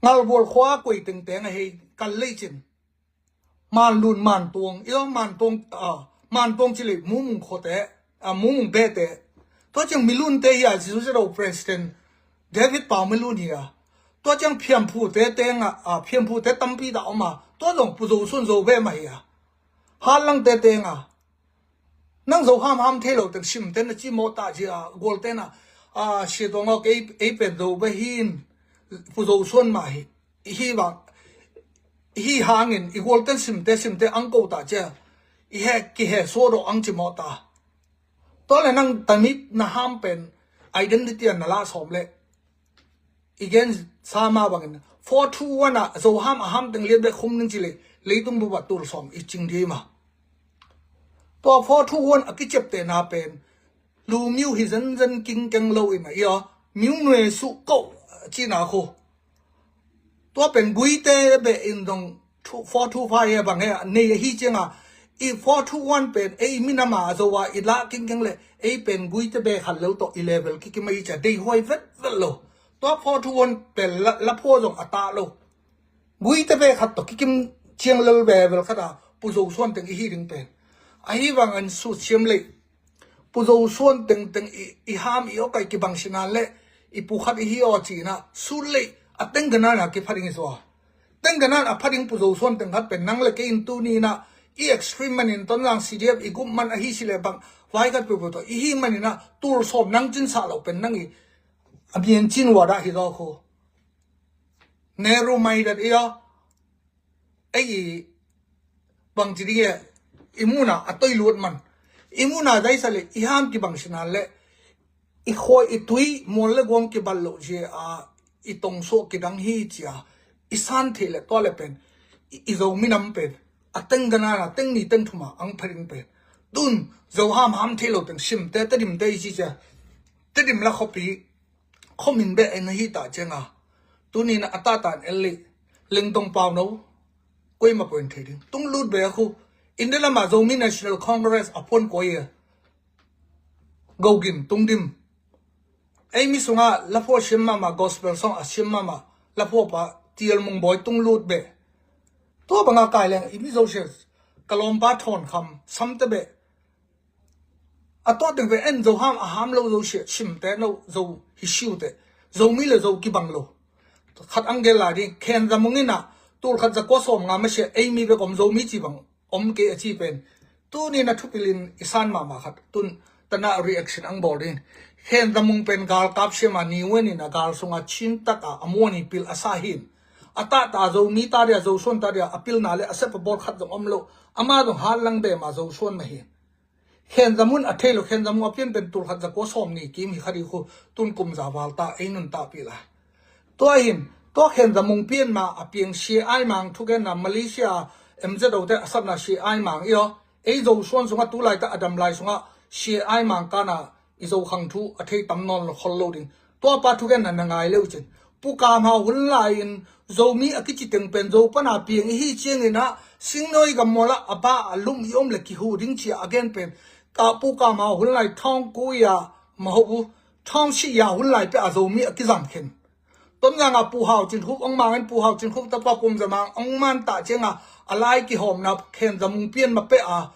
Ngalbual khua koi tengteng a hei kal lei cin. Manlun, Mantuang, i aw, Mantuang, a, Mantuang ci lei Mumung khuate, a, Mumung bete. Tua ciang Milunte hi a, Zu Z O President David Pau Milun hi a. Tua ciang Phiamphute tenga, a, Phiamphute tampi dah om a. Tua zong Pu Zo Suan Zo be mah hi a. Hanlangte tenga. Nang Zo ham ham thei lo teng simte na ci mawh ta ci a, gualte na, a, Sia Tuang aw, ei, ei pen Zo be hin, Pu Zo Suan mah hi, hi bang, hi hangin i gualten simte, simte ang ko ta ci a, i he, kihe suah dawh ang ci mawh ta. Tua le nang tamit na ham pen identity a na lah sawm le. I gen sa ma bangin four two one ah Zo ham a ham teng lian bek khum ning ci le, leitung bup ah tul sawm i cing dih ma. Tua four two one a kiciaptehna pen lu miu hi zenzen kingkeng lo in a, i aw, miu nue suh koh cina khu. Tua pen guite beh in dong four two five e bang he, nei ahi cianga i four two one pen ei minam a Zo a i lah kingkeng le ei pen guite beh khat lel tawh i level kikim ahi cia deihuai vetvet lo. Tua four two one pen la, la phua zong a tah lo. Guite beh khat tawh kikim ciang lel vevel khat a Pu Zo Suan teng i hi ding pen. Ahi vang an sut siam lei. Pu Zo Suan tengteng i, i ham i awkaih kibang sinan le i pu khat i hi aw cina sut lei a tengganan a kipha ding i sua. Tengganan a pha ding Pu Zo Suan teng khat pen nang le kei in tuni na i extreme manin Tonzang C D F i group man ahi si le bang vai khat peuhpeuh tawh i hi manin ah tul sawm nang cin sah lo pen nang i a bian cin ua dah hi zaw khu. Nehru mai dat i aw. Ei i bangci ding e, i muna a toi luat man, i muna zaisa le i ham kibang sinan le i khuai i tui mual le guam kibal loh zia a i tongsuah kidang hi cia i san theih le tua le pen i, i Zomi nam pen a teng ganana teng ni teng thuma ang pha ding pen tun Zo ham ham thei lo teng simte Tedim te i ci cia Tedim la khuapi khuamin beh en ahi ta cianga tunin a tahtan el lih lengtong pau no koima poin thei ding tung lut be a khu India lama Zomi National Congress a phuan koi e. Gogin tungdim ei mi sunga laphua siam mama gospel song a siam mama laphua pa tial mung boi tung lut be. Tua banga kai leng i mi zo sia ka lawmpa thawn kham samte be. A tua teng ve en Zo ham a ham lo zo sia simte no zo hi siute Zomi le Zo kibang lo. Khat ang gel lai ding khen za mung ina tul khat za kua sawm nga ma sia ei mi bek om Zomi ci bang om kei a ci pen tunin a thupilin i san mahmah khat tun tana reaction ang bawl ding. Khen za mung pen gal kap siama ni wen in a gal sunga chin taka a muan i pil a sa hin a tahta Zomi ta dia Zosuan ta dia a pilna le a sep a bawl khat zong om lo ama zong hat lang be ma Zosuan ma hin. Khen za mun a thei lo khen za mun a pian pen tul khat za kua sawm ni kim hi kha ding khu tun kum za val ta ei nun ta pi lai. Tua hin tua khen za mung pian ma a piang sia ai mang thugenna Malaysia M Z O te a sapna sia ai mang i aw. Ei Zosuan sunga tu lai ta a dam lai sunga sia ai mang kana i Zo khang thu a thei tam nawn lo khol lo ding. Tua pa thugenna na ngai leu cin Pu Kam Hau hun lai-in Zomi a kici teng pen Zo pana piang i hi ciangin ah Singnawi gammual ah a pa a lum i om le kihu ding cia a gen pen ka Pu Kam Hau hun lai thawng kuya maho u thawng siya hun lai pe a Zomi a kizang khen. Tonzang a Pu Hau Cin Khup ong mang in Pu Hau Cin Khup tapa Pum Za Mang ong man ta cianga a lai kihawmna khen za mung pian ma pe a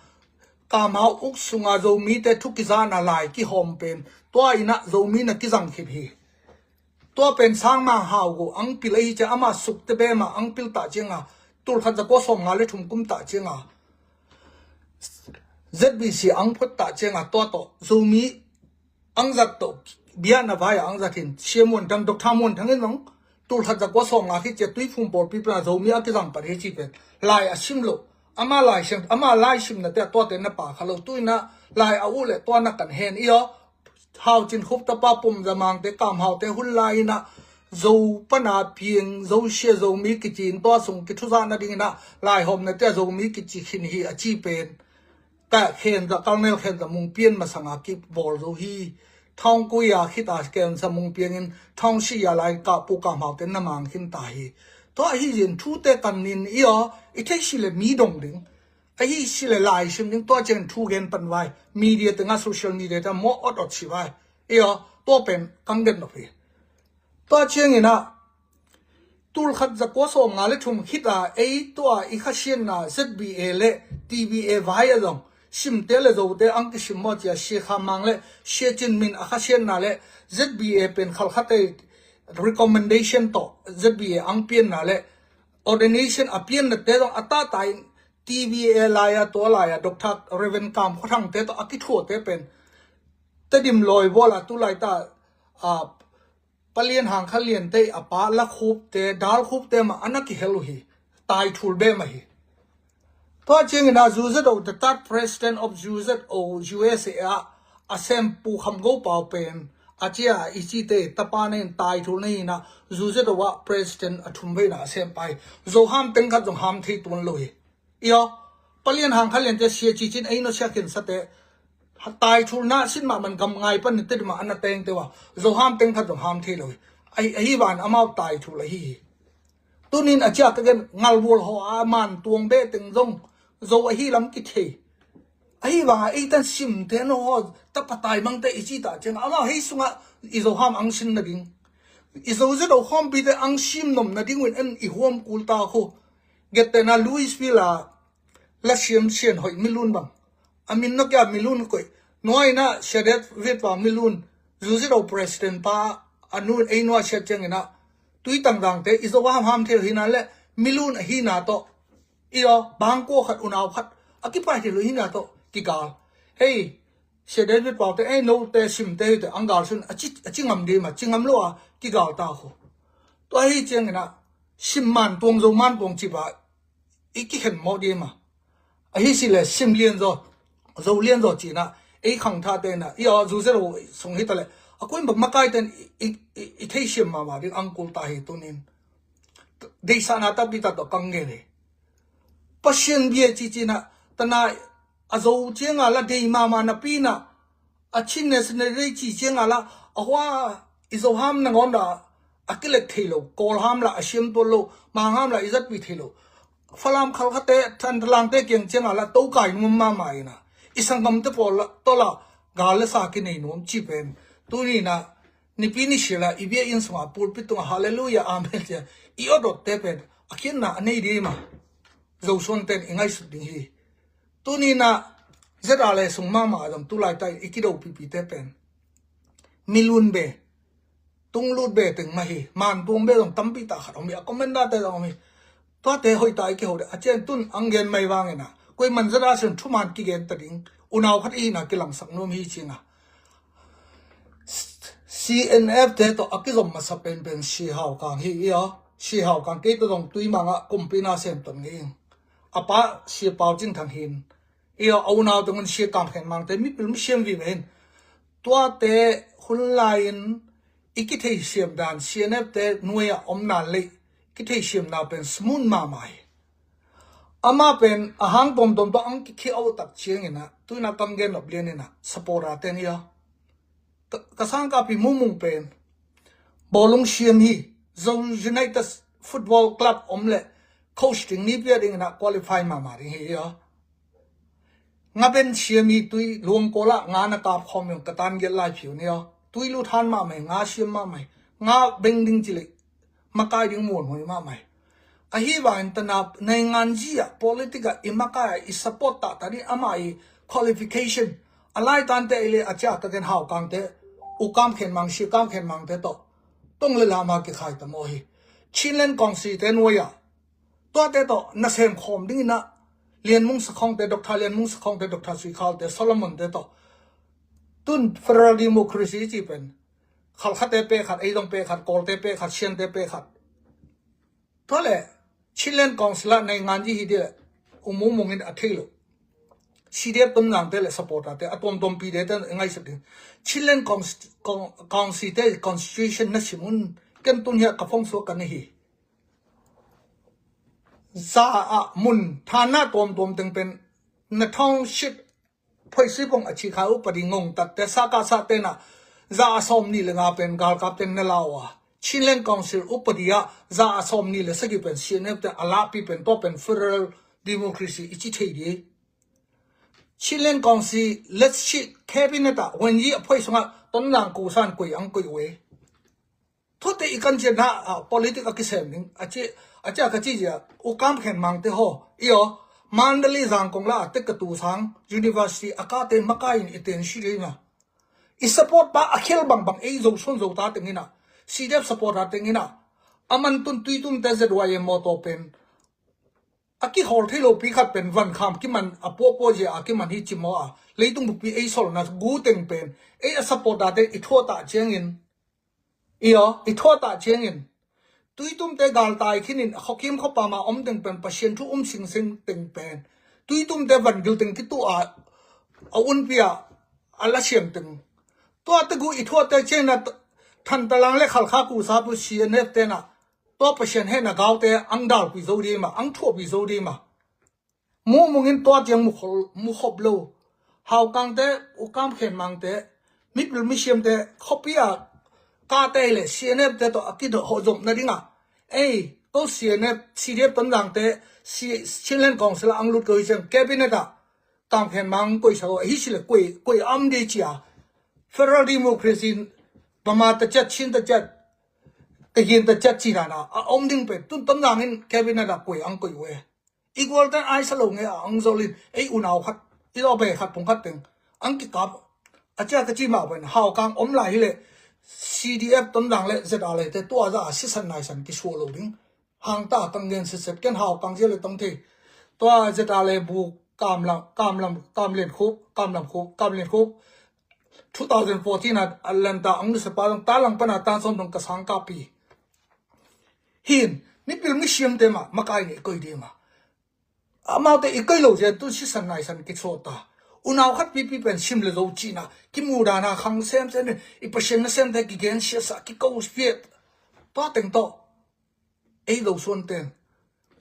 Kam Hau uk sunga Zomi te thu kizana lai kihawm pen tua ina Zomi na kizang khip hi. Tua pen sang mang hau go ang pil ahi cia ama sukte bema ang pil ta cianga tul khat za kua sawm nga le thum kum ta cianga Z B C ang phut ta cianga tua tawh Zomi ang zat tawh biana vai ang zat hin sia muan thang Doctor Muan Thang in zong tul khat za kua sawm nga khi cia Tuiphum pawlpi pla Zomi a kizang pat hi ci pen lai a sim lo ama lai sim ama lai simna te a tuate na pa kha lo tuina lai a uh le tua na kan hen i aw. Hau Cin Khup tapa Pum Za Mang te Kam Hau te hun lai ina Zo pana piang Zo sia Zomi kici in tua sung kithuzah nading ina lai hawmna te a Zomi kici khin hi a ci pen. Ka khen za kalnel khen za mung pian masanga kibawl zo hi. Thawng kuya khita khen za mung piangin thawng siya lai ka Pu Kam Hau te na mang khin ta hi. Tua hi zin thute kan nin i aw i thei si le mi dong ding. Ahi si le lai sim ding tua ciang thu gen pan vai media tenga social media ta maw ot ot si vai. I aw tua pen kang gen nop hi. Tua ciangin ah tul khat za kua sawm nga le thum khita ei tua i khasianna Z B A le T B A vai a zong simte le Zote ang kisim maw cia Sia Kham Mang le Sia Cin Min a khasianna le Z B A pen khalkhate recommendation tawh Z B A ang pianna le ordination a pianna te zong a tahta in T B A lai a tua lai a Doctor Reverend Kam Khua Thang te tawh a kithuate pen Tedim lawi bawl a tu lai ta a Palian Hang Kha Lian te a pa la khupte dal khupte ma ana kihel uh hi. Tai thul be ma hi. Tua ciangin a Zu Zo the third president of Zu Zo U S A a a sem Pu Kham Go Pau pen a cia i ci te tapa nen tai thul na hina Zu Zo a president a thum veina a sem pai Zo ham teng khat zong ham thei tuan lo hi. I aw Palian Hang Kha Lian te Sia Ci Cin ei no sia khin sa te tai thul na sin ma man gam ngai pan ni te ma ana teng te wa Zo ham teng khat zong ham thei lo hi. Ahi ahi van amau tai thul ahi hi. Tunin a cia ka gen ngalbual haw a man tuang be teng zong Zo ahi lam kithei. Ahi vanga ei tan simte no haw tapa tai mangte i ci ta ciang amau hei sunga i Zo ham ang sin nading i Zo Zo khawmpite ang sim nom nading un en i huam kul ta khu. Gettena Louisville a la siam sian hoih milun bang a min na kia milun koih nuaina Shadet Vetpa milun Zu Zo president pa a nun ei nua siat ciangina tui tangdangte i Zo ham ham thei hina le milun ahina tawh i aw bangkua khat unau khat A kipai thei lo hi na tawh kigal. Hei, Sia David Pau te, ei, no te, sim te, te ang gal sun a ci, a ci ngam ding mah, ci ngam lo a kigal ta khu. Tua hi ciangin ah sim man tuang, zo man tuang ci ba i kikhen mawh ding mah. Ahi si le sim lian zaw, zo lian zaw ci na, ei khangtha te na, i aw, zu zero sung hi ta le, a kuin bak makai ten i, i, i, i thei siam mahmah ding ang kul ta hi tunin. Deisahna tampi tak tawh kang ngen hi. Pasian bia ci ci na, tana a zo cianga la dei mahmah napi na, a chin ne sene dei ci cianga la, a hua i zo ham nangawn da, a kilek thei lo, kawl ham la, a siam tuan lo, mang ham la, i zatpi thei lo. Falam Khalkhate, Thantalang te kiang cianga la, tokai nuam mahmah ina. I sanggamte pawl la, tawh la, gal le sa kinei nuam ci pen. Tuni na, nipi ni sila, i bia inn sunga, pulpit tunga, hallelujah, amen cia. I awdot te pen, a khiatna, a nei ding mah. Zosuan ten, i ngaihsut ding hi. Tuni na, zet a le sung mahmah a zong tulai ta i kido pipi te pen. Milun be, tunglut be teng mah hi, man tuang be zong tampi tak khat om hi, a commander te zong om hi. Tuate hoih ta i kiho de, a cian tun ang gen mai vangin a. Koi man zet a sin thuman kigen ta ding, unau khat i hina kilangsak nuam hi cina. C N F te tawh a kizom masa penpen Sia Hau Kang hi i aw. Sia Hau Kang kei tawh zong tui manga kumpi na sem ton ngei ing. A pa Sia Pau Cin Thang hin. I aw, a unau te ngun Sia Kam Khen Mang te mipil mi siam vive hin. Tuate hun lai-in i kithei siam dan C N F te nuai-ah om nan lei kithei siam na pen smooth mahmah hi. Ama pen a hang tuamtuam tawh ang kikhia auh tak ciangin ah, tuina kam gen nop lian in ah, support a ten i aw. Ka, ka sangkapi Mumung pen bawlung siam hi, Zo United Football Club om le coach ding ni pia dingin ah qualify mahmah ding hi i aw. Nga ben siam hi tui luang kawlah nga na kap khawm yong ka tan giat lai phiu ni aw. Tui lut han mahmah hi, nga siam mahmah hi, nga beng ding ci lei makai ding muanhuai mahmah hi. Ahi vangin tana nainganzi ah, politic ah i makai ah i support tahtah ding ama i qualification. A laitante i le a cia ka gen Hau Kangte, U Kam Khen Mang, Sia Kam Khen Mangte tawh tong le lama kikhai ta maw hi. Chinland Council te nuai ah tuate tawh nasem khawm dingin ah Lian Mung Sakhongte, Doctor Lian Mung Sakhongte, Doctor Sui Khalte, Solomon te tawh tun federal democracy ci pen Khalkhate pek khat, ei zong pek khat, Kawlte pek khat, Siante pek khat. Tua le Chinland Council ah nainganzi hi ding le U Mung Mung in a thei lo. C D F Tonzangte le supporterte a tuamtuampi de te ngaihsak ding. Chinland Council, Council te constitution na sim un, ken tun hiah ka phone suak ka na hi. Za ah mun thanna tuamtuam teng pen na township phoisipong a chikha upadi ngongtatte saka sa tena za a sawm nih le nga pen galkap ten na lau a, Chinland Council upadi ah za a sawm nih le sagih pen C N F te a lahpi pen tua pen federal democracy i ci thei di. Chinland Council let's see cabinet ah wenyi a phoi sungah Tonzang kusan koi ang koi ue. Thute i kan ciatna ah politic a kisem ding a ci, a cia ka ci zia U Kam Khen Mangte haw i aw. Mandalay Zangkong la a tek ka tu sang university a kate makai in i ten si dei na. I support pa a khel bangbang ei Zosuan Zota tengina, C D F supporter tengina, a man tun Tuitum te Z Y M mawtaw pen a kihawl thei lo pi khat pen van kham kiman a puahpuah zia a kiman hi ci maw a, leitung bupi ei solna gu teng pen ei a supporter te i thuah tah ciangin, i aw, i thuah tah ciangin Tuitumte galtai khinin a khuakim khuapama om teng pen Pasian thu um singsing teng pen Tuitumte vangil teng kituh a, a unpi a, a lasiam teng. Tua te gu i thuahte ciangin a Thantalang le Khalkha kusa pu C N F tena tua Pasian hehna gaute ang dalpui zo ding mah, ang thuahpui zo ding mah. Mumung in tua ciang mukhol, mukhop lo. Hau Kangte, U Kam Khen Mangte, mipil misiamte khuapi a kate le C N F te tawh a kidawh hawh zomna dingah ei ko C N F, C D F Tonzangte, Chinland Council ah ang lut ko hi ciang cabinet ah Kam Khen Mang koisak aw, ahi sile koi, koi am dei cia. Federal democracy, Bama ta ciat, Chin ta ciat, Tagian ta ciat ci dana a om ding pen tun Tonzang in cabinet ah koi ang koi ue. I gualten aisa lo nge a ang zolin ei unau khat, i lo be khat pung khat teng ang kikap. A cia ka ci mah pen Hau Kang om lai hile C D F Tonzang le Z R le te tua za a sisan naisan kisuah lo ding. Hangta kang gen setset ken Hau Kang zia le tong thei. Tua Z R le bu Kamlam, Kamlam, Kamlian Khup, Kamlam Khup, Kamlian Khup. Two thousand fourteen a Atlanta ang nusapa zong talang pana tan sawm dong ka sang kapi. Hin, mipil misiamte mah, makai nih koi dima. Amaute i koi lo zia tu sisan naisan kitsawta. Unau khat pipi pen sim le zo cina. Kimu dana khang semsem in. I Pasian nasemte kigen siasa kiko fiat. Tua teng tawh. Ei Zo Suan ten.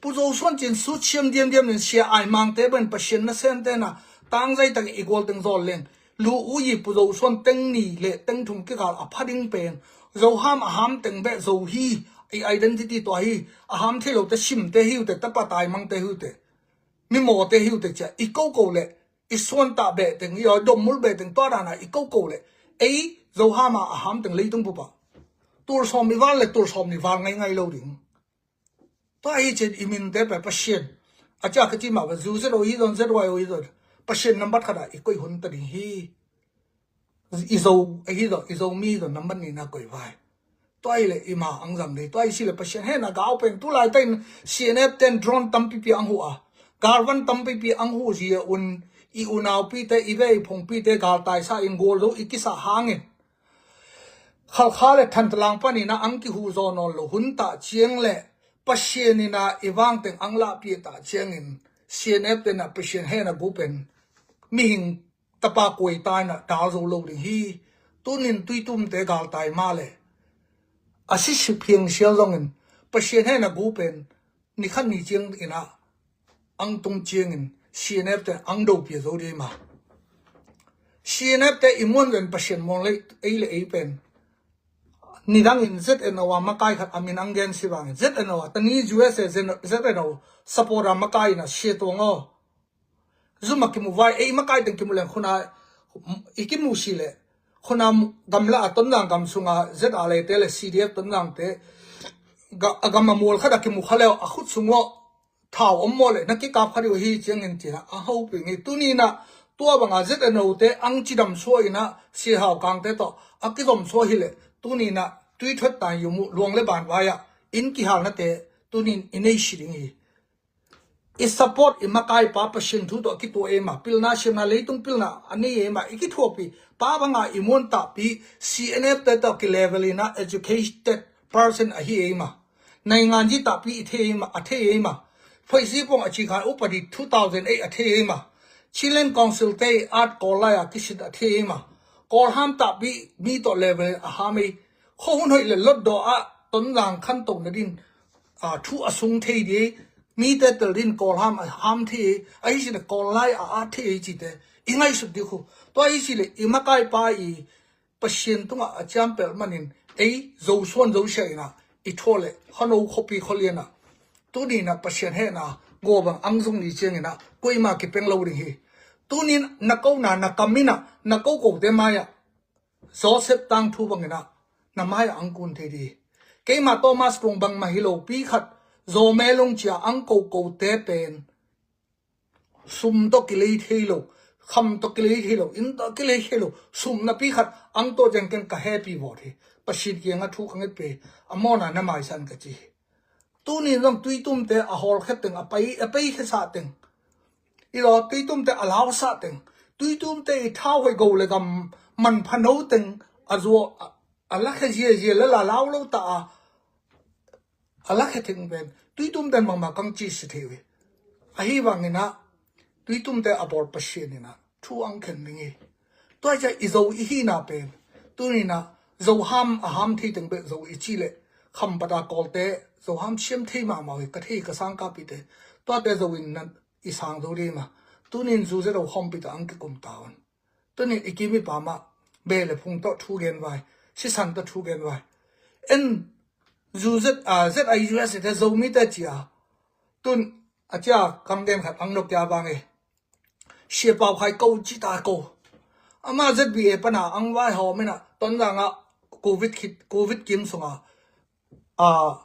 Pu Zo Suan cin sut siam diamdiam in sia ai mangte ben Pasian nasemte na. Tangzai tak i gual teng zawl leng. Lu uyi Pu Zo Suan teng ni le teng thum kikal a phading pen. Zo ham a ham teng beh zo hi. I identity tua hi. A ham thei lo te sim te hiu te tapa tai mang te hiu te. Mi maw te hiu te cia. I ko ko le. I suan ta beh teng, i dom mul beh teng tua dana i ko ko le. Ei Zo ham a a ham teng leitung pupa. Tur sawm i val le tur sawm ni val ngai ngai lo ding. Tua hi cin i min te pe Pasian. A cia ka ci ma ba zu zero hi zon zero hi zon. Pasian nambat khada i koi hun ta ding hi. I Zo, a hi zon, i Zo mi zon nambat ni na koi vai. Tua i le i ma ang zang dei. Tua i si le Pasian hena gau pen. Tu lai ta in C N F ten drone tampipi ang hu a. Galvan tampipi ang hu zia un i unau pi te, i ve i phung pi te, gal tai sa in gol zo i kisa hangin. Khalkha le than talang panina ang kihu zaw nawn lo hun tah ciang le Pasian ina i vangteng ang lahpih tah ciangin C N F tena Pasian hena gu pen mihing tapa kuai taina dal zo lo ding hi. Tunin tuitumte galtai ma le a sisip hiang sial zongin Pasian hena gu pen nikhat ni ciang ina ang tung ciangin C N F te ang dopia zo dima. C N F te i muan ven Pasian muan lei ei le ei pen. Nidangin Z N O a makai khat a min ang gen si vangin Z N O a tani U S A Z N O support a makai ina sia tuang aw. Zuma kimu vai ei makai teng kimu leng khuna i kimu si le khuna gamla a Tonzang gam sunga Z A le te le C D F Tonzang te a gam a mual khat a kimu kha leo a khut sung aw. Thau om maw le na kikap kha diu hi ciangin tina a hoping hi. Tunina tua banga Z N O te ang cidam suah ina si hau kangte tawh a kizom suah hi le tunina tuithuat tai yumu luang le ban vai ah in kihalnate tunin i nei si ding hi. I support i makai pa Pasian thu tawh a kitua ei ma pilna siamna leitung pilna a nei ei ma i kithuapi pa banga i muan tahpi C N F te tawh kilevel ina educated person ahi ei ma. Naingan ji tahpi i thei ei ma, a thei ei ma. Phoisi pong a cikhan upadi two thousand eight a thei ei ma. Chinland Council te at Kawl lai a kisit a thei ei ma. Kawl ham tahpi mi tawh level a ham ei. Kho hun hoih le lot daw a Tonzang khan to na din a thu a sung thei di ei. Mi te tel din Kawl ham a ham thei ei. A hi sin a Kawl lai a at thei ei ci te. I ngaihsut di khu. Tua i si le i makai pa i Pasian tungah a ciampel manin ei Zo suan Zo sia ina i thua le khano khopi kholiana. Tunina Pasian hena gobang ang zung ni ciangina kuima kipeng lo ding hi. Tunin na kona na kamina na ko kote maya Joseph tang thu bangina na maya ang kun thei di. Keima Thomas kung bang ma hi lo pi khat Zo melung cia ang ko kote pen. Sum tawh kilei thei lo, kham tawh kilei thei lo, inn tawh kilei thei lo, sum napi khat ang tawh ciang ken ka happy vawt hi. Pasian kianga thu ka nget pe, a mawna na maisan ka ci hi. Tunin zong tuitumte a hawlkhet teng, a pai, a pei khesa teng. I law tuitumte a lausa teng. Tuitumte i thau hoi go le gam manphano teng a zuaw a, a lakhe ziazia le la lau lo ta a. A lakhe teng pen tuitum ten mangma kang ci si thei uh hi. Ahi vangina tuitumte a bawl Pasian ina thu ang khen ding hi. Tua cia i zo i hina pen tunina zo ham a ham thei teng beh zo i ci le kham pata kawlte zo ham siam thei mahmah uh hi ka thei ka sang kapite. Tuate zo in nan i sang zo dima. Tunin zu ze do khawmpita ang kikum ta un. Tunin i kimi pa mah be le phung tawh thu gen vai, sisan tawh thu gen vai. En zu Z, a, Z I U S te Zomi te cia. Tun a cia kam gen khat ang nok cia vang e. Sia pau khai ko ci ta ko. Ama Z B A pana ang vai hawm ina Tonzang a Covid khit, Covid kim sunga a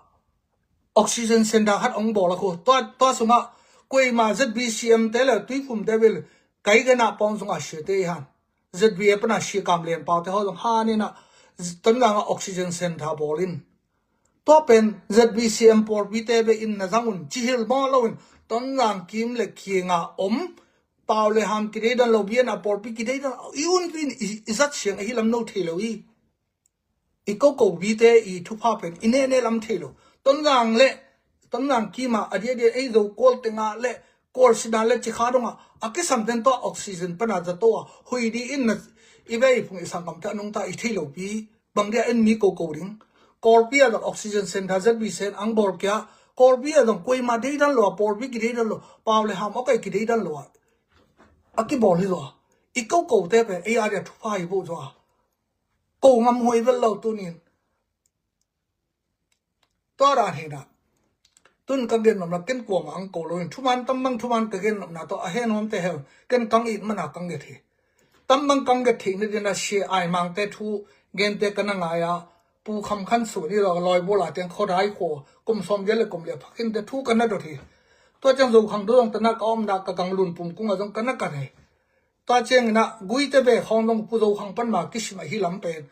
oxygen center khat ong bawl a khu. Tua, tua sunga kuima Z B C M te le tuiphum te vil kai gana pawng sunga sia te i han. Z B A pana sia kam lian pau te haw zong han ina Tonzang a oxygen center bawl in. Tua pen Z B C M pawlpi te ve in na zang un ci hil maw lo in Tonzang kim le kianga om Pau le Ham kideidan lo, bian a pawlpi kideidan lo, i unpi in i, i zat siang ahi lam no thei lo i. I koko bite i thupha pen i nene lam thei lo. Tonzang le Tonzang kima a dia dia ei Zo Kawl tenga le Kawl sina le Cikha donga a kisam ten tua oxygen pana zato a hui di in na i vei phung i sangkam te a nungta i thei lo pi. Bang dia en mi koko ding. Kawlpi a dong oxygen center Z B C in ang bawl kia. Kawlpi a dong kuima deidan lo a, pawlpi kideidan lo, Pau le Ham ok ai kideidan lo a. A kibawl hi zo a. I koko te pen ei a dia thupha hi bo zo a. Ko ngam huai vel lo tunin. Tua dan hi na. Tun ka gen nopna ken kuama ang ko lo in thuman tambang thuman ka gen nopna to a hen hom te heu. Ken kang it mana kang get hi. Tambang kang get thei na dina sia ai mang te thu gen te ka na ngai a. Pu Kham Khan Su ni lo loi bola teng kho dai kho. Kum som gel le kum le phakin te thu ka na dot hi. Tua chang Zo khang do dong ta na ka om na ka kang lun pum kung a dong ka na ka nei. Tua ciangin ah Guite bek hong dong Pu Zo khang pan ma kisim ahi lam pen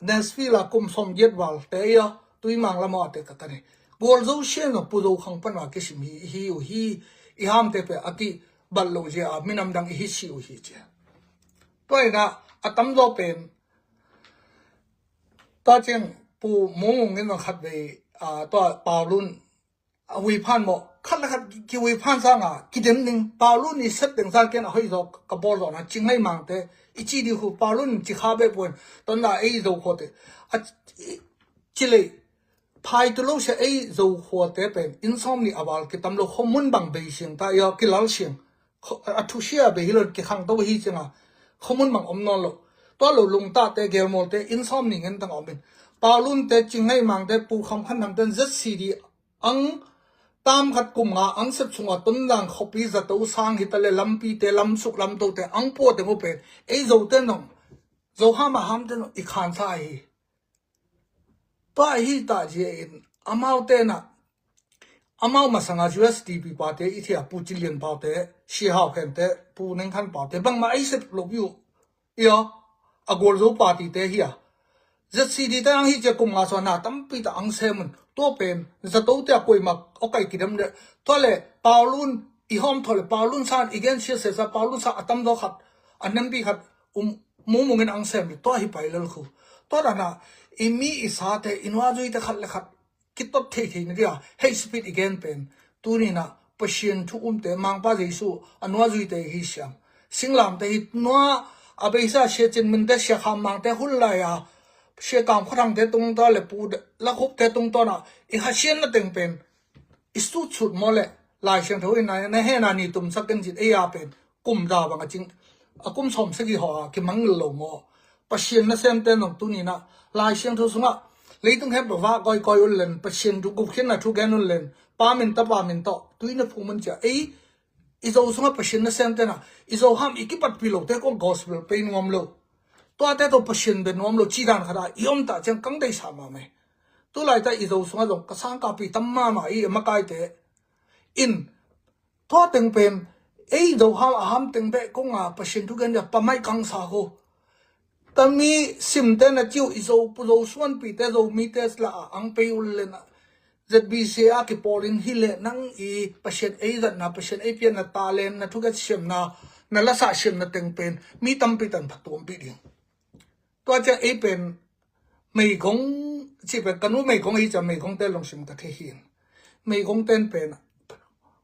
Nashville a kum som giat val te ia Tuimang lam a te ka kani. Gual Zo sian dong Pu Zo khang pan ma kisim hi hi uh hi. I ham te pe a ki bal lo zia a minam dang i hi si uh hi cia. Tua ina a tam zo pen tua ciang Pu Mung Mung in dong khat vei a tua Paulun a hui phan maw, khat le khat ki hui phan sanga kidem ding, Paulun i set deng sang ken a hoi zawk ka bawl zawkna Cingngai Mangte i ci di hu, Paulun Cikha bek puan tonna ei Zo khuate a ci lei phai tu lo sia ei Zo khuate pen inn sawm ni a val kitam lo, khomun bang bei siang ta ia kilal siang a thusia bei hi lo kikhang to hi cianga khomun bang om nawn lo. Tua lo lungtate gelmawlte inn sawm ni ngen tang a om in Paulunte Cingngai Mangte Pu Kham Khan Nangten Z C D ang tam khat kum nga ang sep chunga Tonzang khuapi zato sang hi ta le lampite lamsuk lamtote ang pua te mu pen ei Zote nong Zo ham a hamte nong i khansa hi. Tua hi ta zia in amaute na amau masanga U S D P pate i thia Pu Cilian paute, Sia Hau Khente, Pu Neng Khan paute bangma ei sep lo yu. Ia a Gual Zo party te hi a Z C D te ang hi cia kum nga so na tampi ta ang semun tua pen zato te a kuima ok ai kidem de. Tua le Paulun i hom tho le Paulun san i gen sia sesa Paulun sa a tam do khat a nempi khat um mumungin ang sem i tua hi pai lel khu. Tua dana i mi i sa te i nua zui te khat le khat kitot thei thei na dia hei speed i gen pen. Tuni na Pasian thu umte Mangpa Jesu a nua zuite hi siam. Singlamte hi nua a beisa Sia Cin Minte Sia Kham Mangte hun lai a Sia Kam Khuathangte tungta le Pu Lakhupte tungtawna i hasian na teng pen i sut sut maw le Lai Siangtho in na hena ni tumsak ken zit ei a pen kum da bang a cing a kum sawm sagi haw a kimang lo maw. Pasian nasemte nong tunina Lai Siangtho sungah leitung hempa vah kawikawi un len Pasian thu gupkhiatna thu gen un len pa min tapa min tawh tuina phung mun cia ei i Zo sungah Pasian nasemte na i Zo ham i kipatpi lote kong gospel pei nuam lo. Tuate tawh Pasian be nuam lo ci dan khata i om ta ciang kang deisa mah mai. Tulaita i Zo sungah zong ka sangkapi tam mama i makaite in tua teng pen ei Zo ham a ham teng beh konga Pasian thugen dia pamai kangsa ho. Tami simte na ciu i Zo pu Zo suanpite Zo mite la a ang pei ul lena Z B C a kipawlin hi le nang i Pasian ei zatna Pasian ei pianna talent na thuget siamna na lasa siamna teng pen mi tampi tan phatuampi ding. Tua cia ei pen meigong ci pen kanu meigong ei cia meigongte longsim ka thei hin. Meigongten pen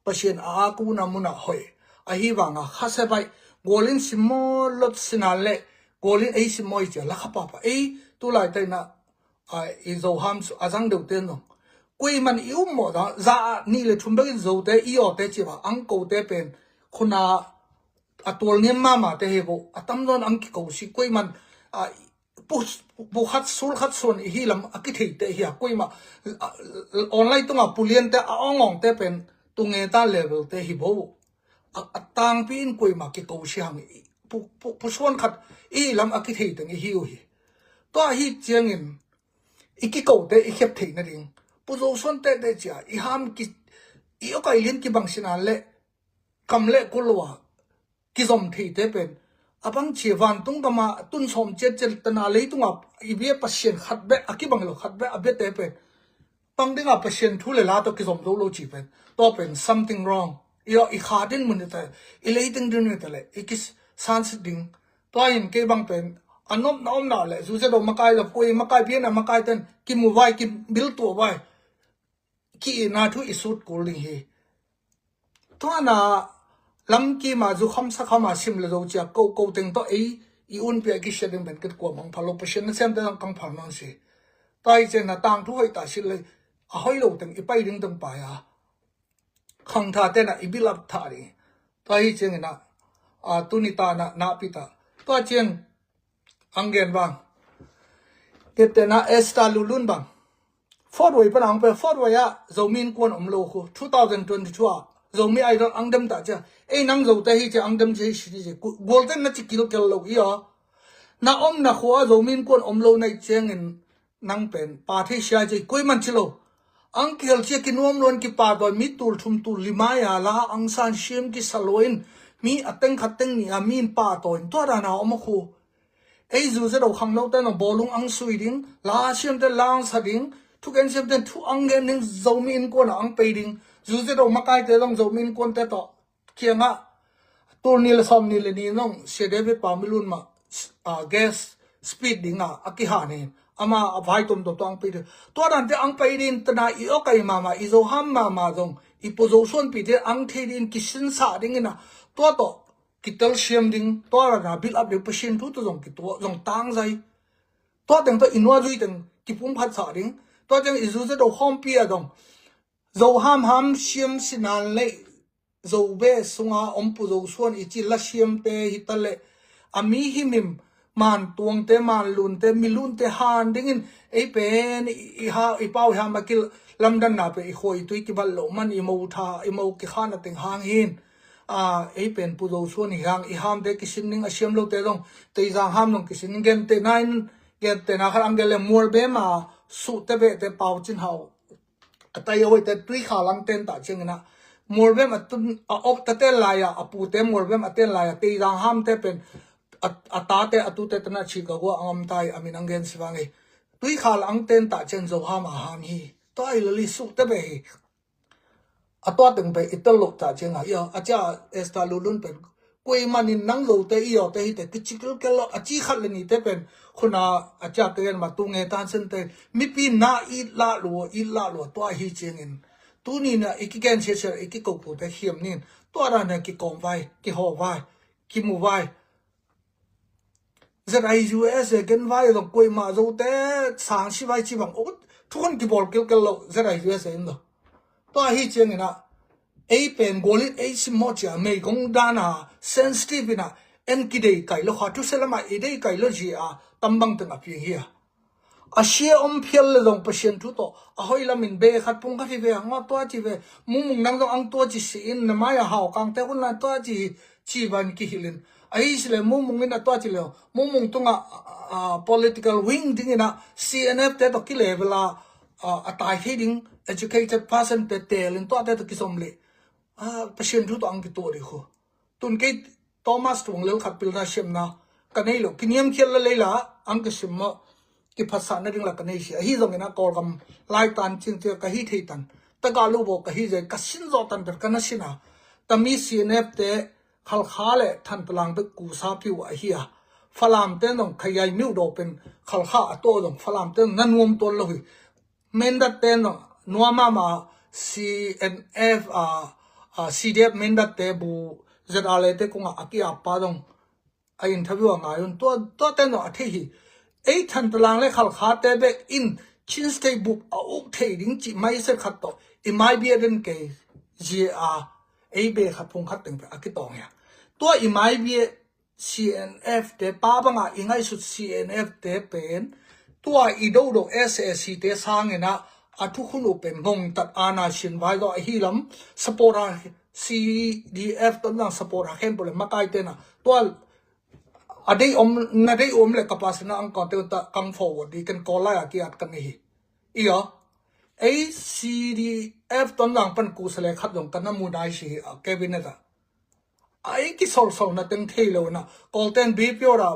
Pasian a akuna muna hoi ahi vanga khase bai golin simmo lot sinan le golin ei simmo ei cia la khapapa ei tulai taina a i Zo ham su a zang deuh ten zong kuiman i um mawh za a nih le thum bekin Zote i awte ciba ang kote pen khuna a tual niam mama te he bo a tamzawn ang kiko si kuiman a pu khat sul khat suan i hi lam a kithei te hi a kuima online tunga pulian te a ong ong te pen tunge ta level te hi bo a tangpi in kuima kiko si hang pusuan khat i lam a kithei teng i hi uh hi. Tua hi ciangin i kiko te i khep theih nading Pu Zo Suan tete cia i ham ki i okai lian kibang sinan le kam le kul lo a kizom theite pen a bang cia vantung kama tun sawm ciat ciat tana leitunga i bia Pasian khat beh a kibang lo khat beh a biate pen bang dinga Pasian thu le la tawh kizom zo lo ci pen tua pen something wrong. I aw, i kha dinmun hi ta, i leitung dinmun hi ta le i kisansit ding. Tua in kei bang pen a nopna omna le Zu Zedo makai lo, koi makai, pian a makai ten kimu vai, kibiltuah vai, ki-itna thu i sut kul ding hi. Tua na lamkima zu kham sa khama sim le zo cia ko ko teng tawh ei i unpia kisia ding pen kit kuam ang phalo, Pasian na siamte zong kang phal nawn si. Tua hi cian na tangthu hoih ta si le a hoih lo teng i pai ding teng pai a khangtha tena i bilap thah ding. Tua hi ciangina a tuni tana napi ta. Tua ciang ang gen bang, kete na Esther Lulun bang, Fort Wayne pan ang pe, Fort Wayne ah Zomi innkuan om lo khu, two thousand twenty-two ah Zomi Idol ang dem ta cia. Ei nang Zote hi cia, ang dem cia hi si cia. Gualten na ci kilkel lo i aw. Na om na khua Zomi innkuan om lo na i ciangin nang pen pa thei sia cia, koi man ci lo. Ang kihel cia kinuam luan kipa tawi mi tul thum tul lima ya la ang san siam kisa lo in mi a teng khat teng ni a mi in pa tawi in tua dana om a khu. Ei Zu Zedo khangnote nong bawlung ang sui ding, la siamte la ang sa ding, thugen siamte thu ang gen ding, Zomi innkuan a ang pei ding, Zu Zedo makaite zong Zomi innkuante tawh kiangah tul ni le sawm ni le ni nong Sia David Pau Milun mah a guest speak dinga a kihan in ama a vai tuamtuam tawh ang pei ding. Tua dante ang pei ding tana i awkai mama, i Zo ham mama zong i pu Zo suanpite ang thei ding kisinsah dingina tua tawh kitel siam ding, tua rana build up ding, Pasian thu tawh zong kituah zong tangzai. Tua teng tawh i nuazui teng kipumkhat sah ding. Tua teng i Zu Zedo khawmpi a zong Zo ham ham siam sinan lei Zo be sunga om pu Zo suan i ci la siamte hi ta le a mi himhim man tuangte, man lunte, mi lunte han dingin ei pen i, i ha, i pau i ham a kil lamdanna pe i khua i tui kibat loh man i mo tha, i mo kikhana teng hang hin. A, ei pen pu Zo suan i hang i hamte kisin ding a siam lote zong Teizang ham zong kisin ding, gente na in, gente na khat ang gen le Mualbem a suhte behte Pau Cin Hau a tai a hoite Tuikhal ang ten ta ciangina Mualbem a tun a op ta ten laia a pute Mualbem a ten laia Teizang hamte pen a, a tate a tute tana ci ka hua ang om tai a min ang gen si vang ei. Tuikhal ang ten ta ciang Zo ham a ham hi. Tua i lali suhte beh hi. A tua teng beh i tel loh ta cianga i a cia Esther Lulun pen koi manin nang Zote i awte hite kici kilkel lo a ci khat le nite pen khuna a cia te gen ma tu nge tan sente mipi na i la lua, i la lua tua hi ciangin tuni na i kigen sia sia i kikopute khiam nin tua dana kikawm vai, kihaw vai, kimu vai. Z I U S A gen vai lo koi ma Zote sang si vai ci bang o thukhun kibawl kilkel lo Z I U S A in lo. Tua hi ciangina ei pen gualin ei simmawh cia meigong dana sensitive ina en kidei kai lo kha thuse lama i dei kai lo zia tambang teng a piang hi a. A sia om phial le zong Pasian thu tawh a hoih lamin be khat phung khat hi ve, ang tua ci ve, mumung nang zong ang tua ci si in na mai a hau kangte hun lan tua ci hi ci van kihilin. Ahi sile mumung in a tua ci le mumung tunga a, a, political wing dingina C N F te tawh kilevela a, a tai thei ding educated person te telin tuate tawh kisom le a, Pasian thu tawh ang kituah dih khu. Tun kei Thomas Tuang Lel khat pilna siamna ka nei lo, kiniamkhial la leila ang ka sim maw, kiphatsah nading la ka nei si. Ahi zongin a Kawlgam laitan cingcia ka hi thei tan, taka lubo ka hi zai ka sin zawh tan ber ka na sin a. Tami C N F te Khalkha le Thantalang bek kusa piu ahi a, Falam te zong Khayai miuh daw pen Khalkha a tawh zong Falam te zong na nuam tuan lo hi. Mindat te zong nuam ama C N F a, a C D F Mindat te bu Z R le te kunga a ki-ap pa zong a interview a ngai un tua, tua te zong a thei hi. Ei Thantalang le Khalkha te bek in Chin State bup a uk thei ding cih mai se khat tawh i mai bia den kei zia a ei be khat phung khat teng pe a kitawng hia. Tua i mai bia C N F te pa banga i ngaihsut C N F te pen tua i dodo S A C te sangina a thukhun uh pen ngongtat ana sin vai zaw ahi lam support a C D F Tonzang support a khen pule makai tena tua a dei om na dei om le ka pasina ang kawte ta kang forward di ken call lai a kiat kan hi. Iyo ei C D F Tonzang pan kusale khat zong kan na mu nai si hi a cabinet a. Ai kisolsolna teng thei lo na Kawlten bipiora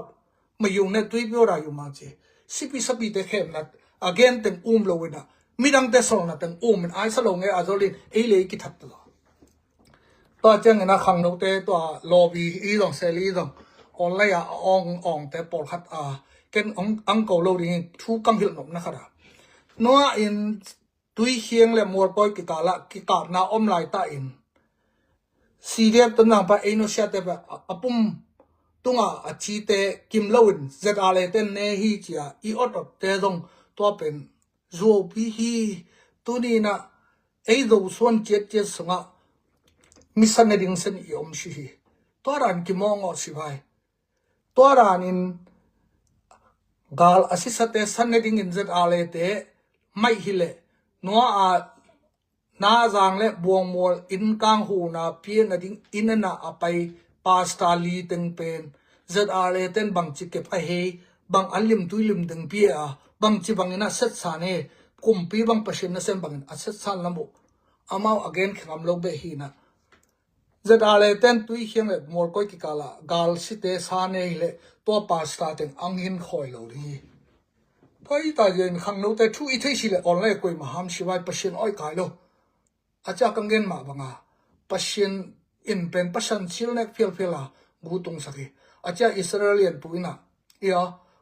mayung ne tuipiora yuma ci. Sipi sapite khemna a gen teng um lo ina midangte solna teng um in ai sa lo nge a zolin ei lei kithat ta lo. Tua ciangin a khangnote tua lawbi i zong seli zong online a ong ongte pawlkhat a ken ang ko lo dingin thu kang hilh nopna khat a, nua in Tuikhiang le Mualpawi kikalah kikapna om laita in C D F Tonzang pa ei nusiate pa a pum tunga a cite kim loin Z R A ten ne hi cia i ot otte zong tua pen zuaupi hi. Tuninah ei Zosuan ciatciat sungah mi sanne ding sen i om si hi. Tua dan kimawngawh si vai. Tua danin gal a sisate sanne dingin Z R A te maih hileh nua a Nazang le Buangmual innkang huna piana ding inana a pai pasta li teng pen Z R A ten bangci kep a hei, bang a limtui lim ding pia a, bangci bangin a setsan he, kumpi bang Pasian nasem bangin a setsan lam uh amau a gen khengam lo beh hinah Z R A ten Tuikhiang le Mualpawi kikalah gal site sa ne hileh tua pasta teng ang hin khawi lo ding hi. Tua i ta zian khangnote thu i thei si le online kuima ham si vai Pasian oi kai lo. A cia kang gen mah banga Pasian in pen pasan sil nek phialphial a gu tungsak hi. A cia Israel lian pu inah ia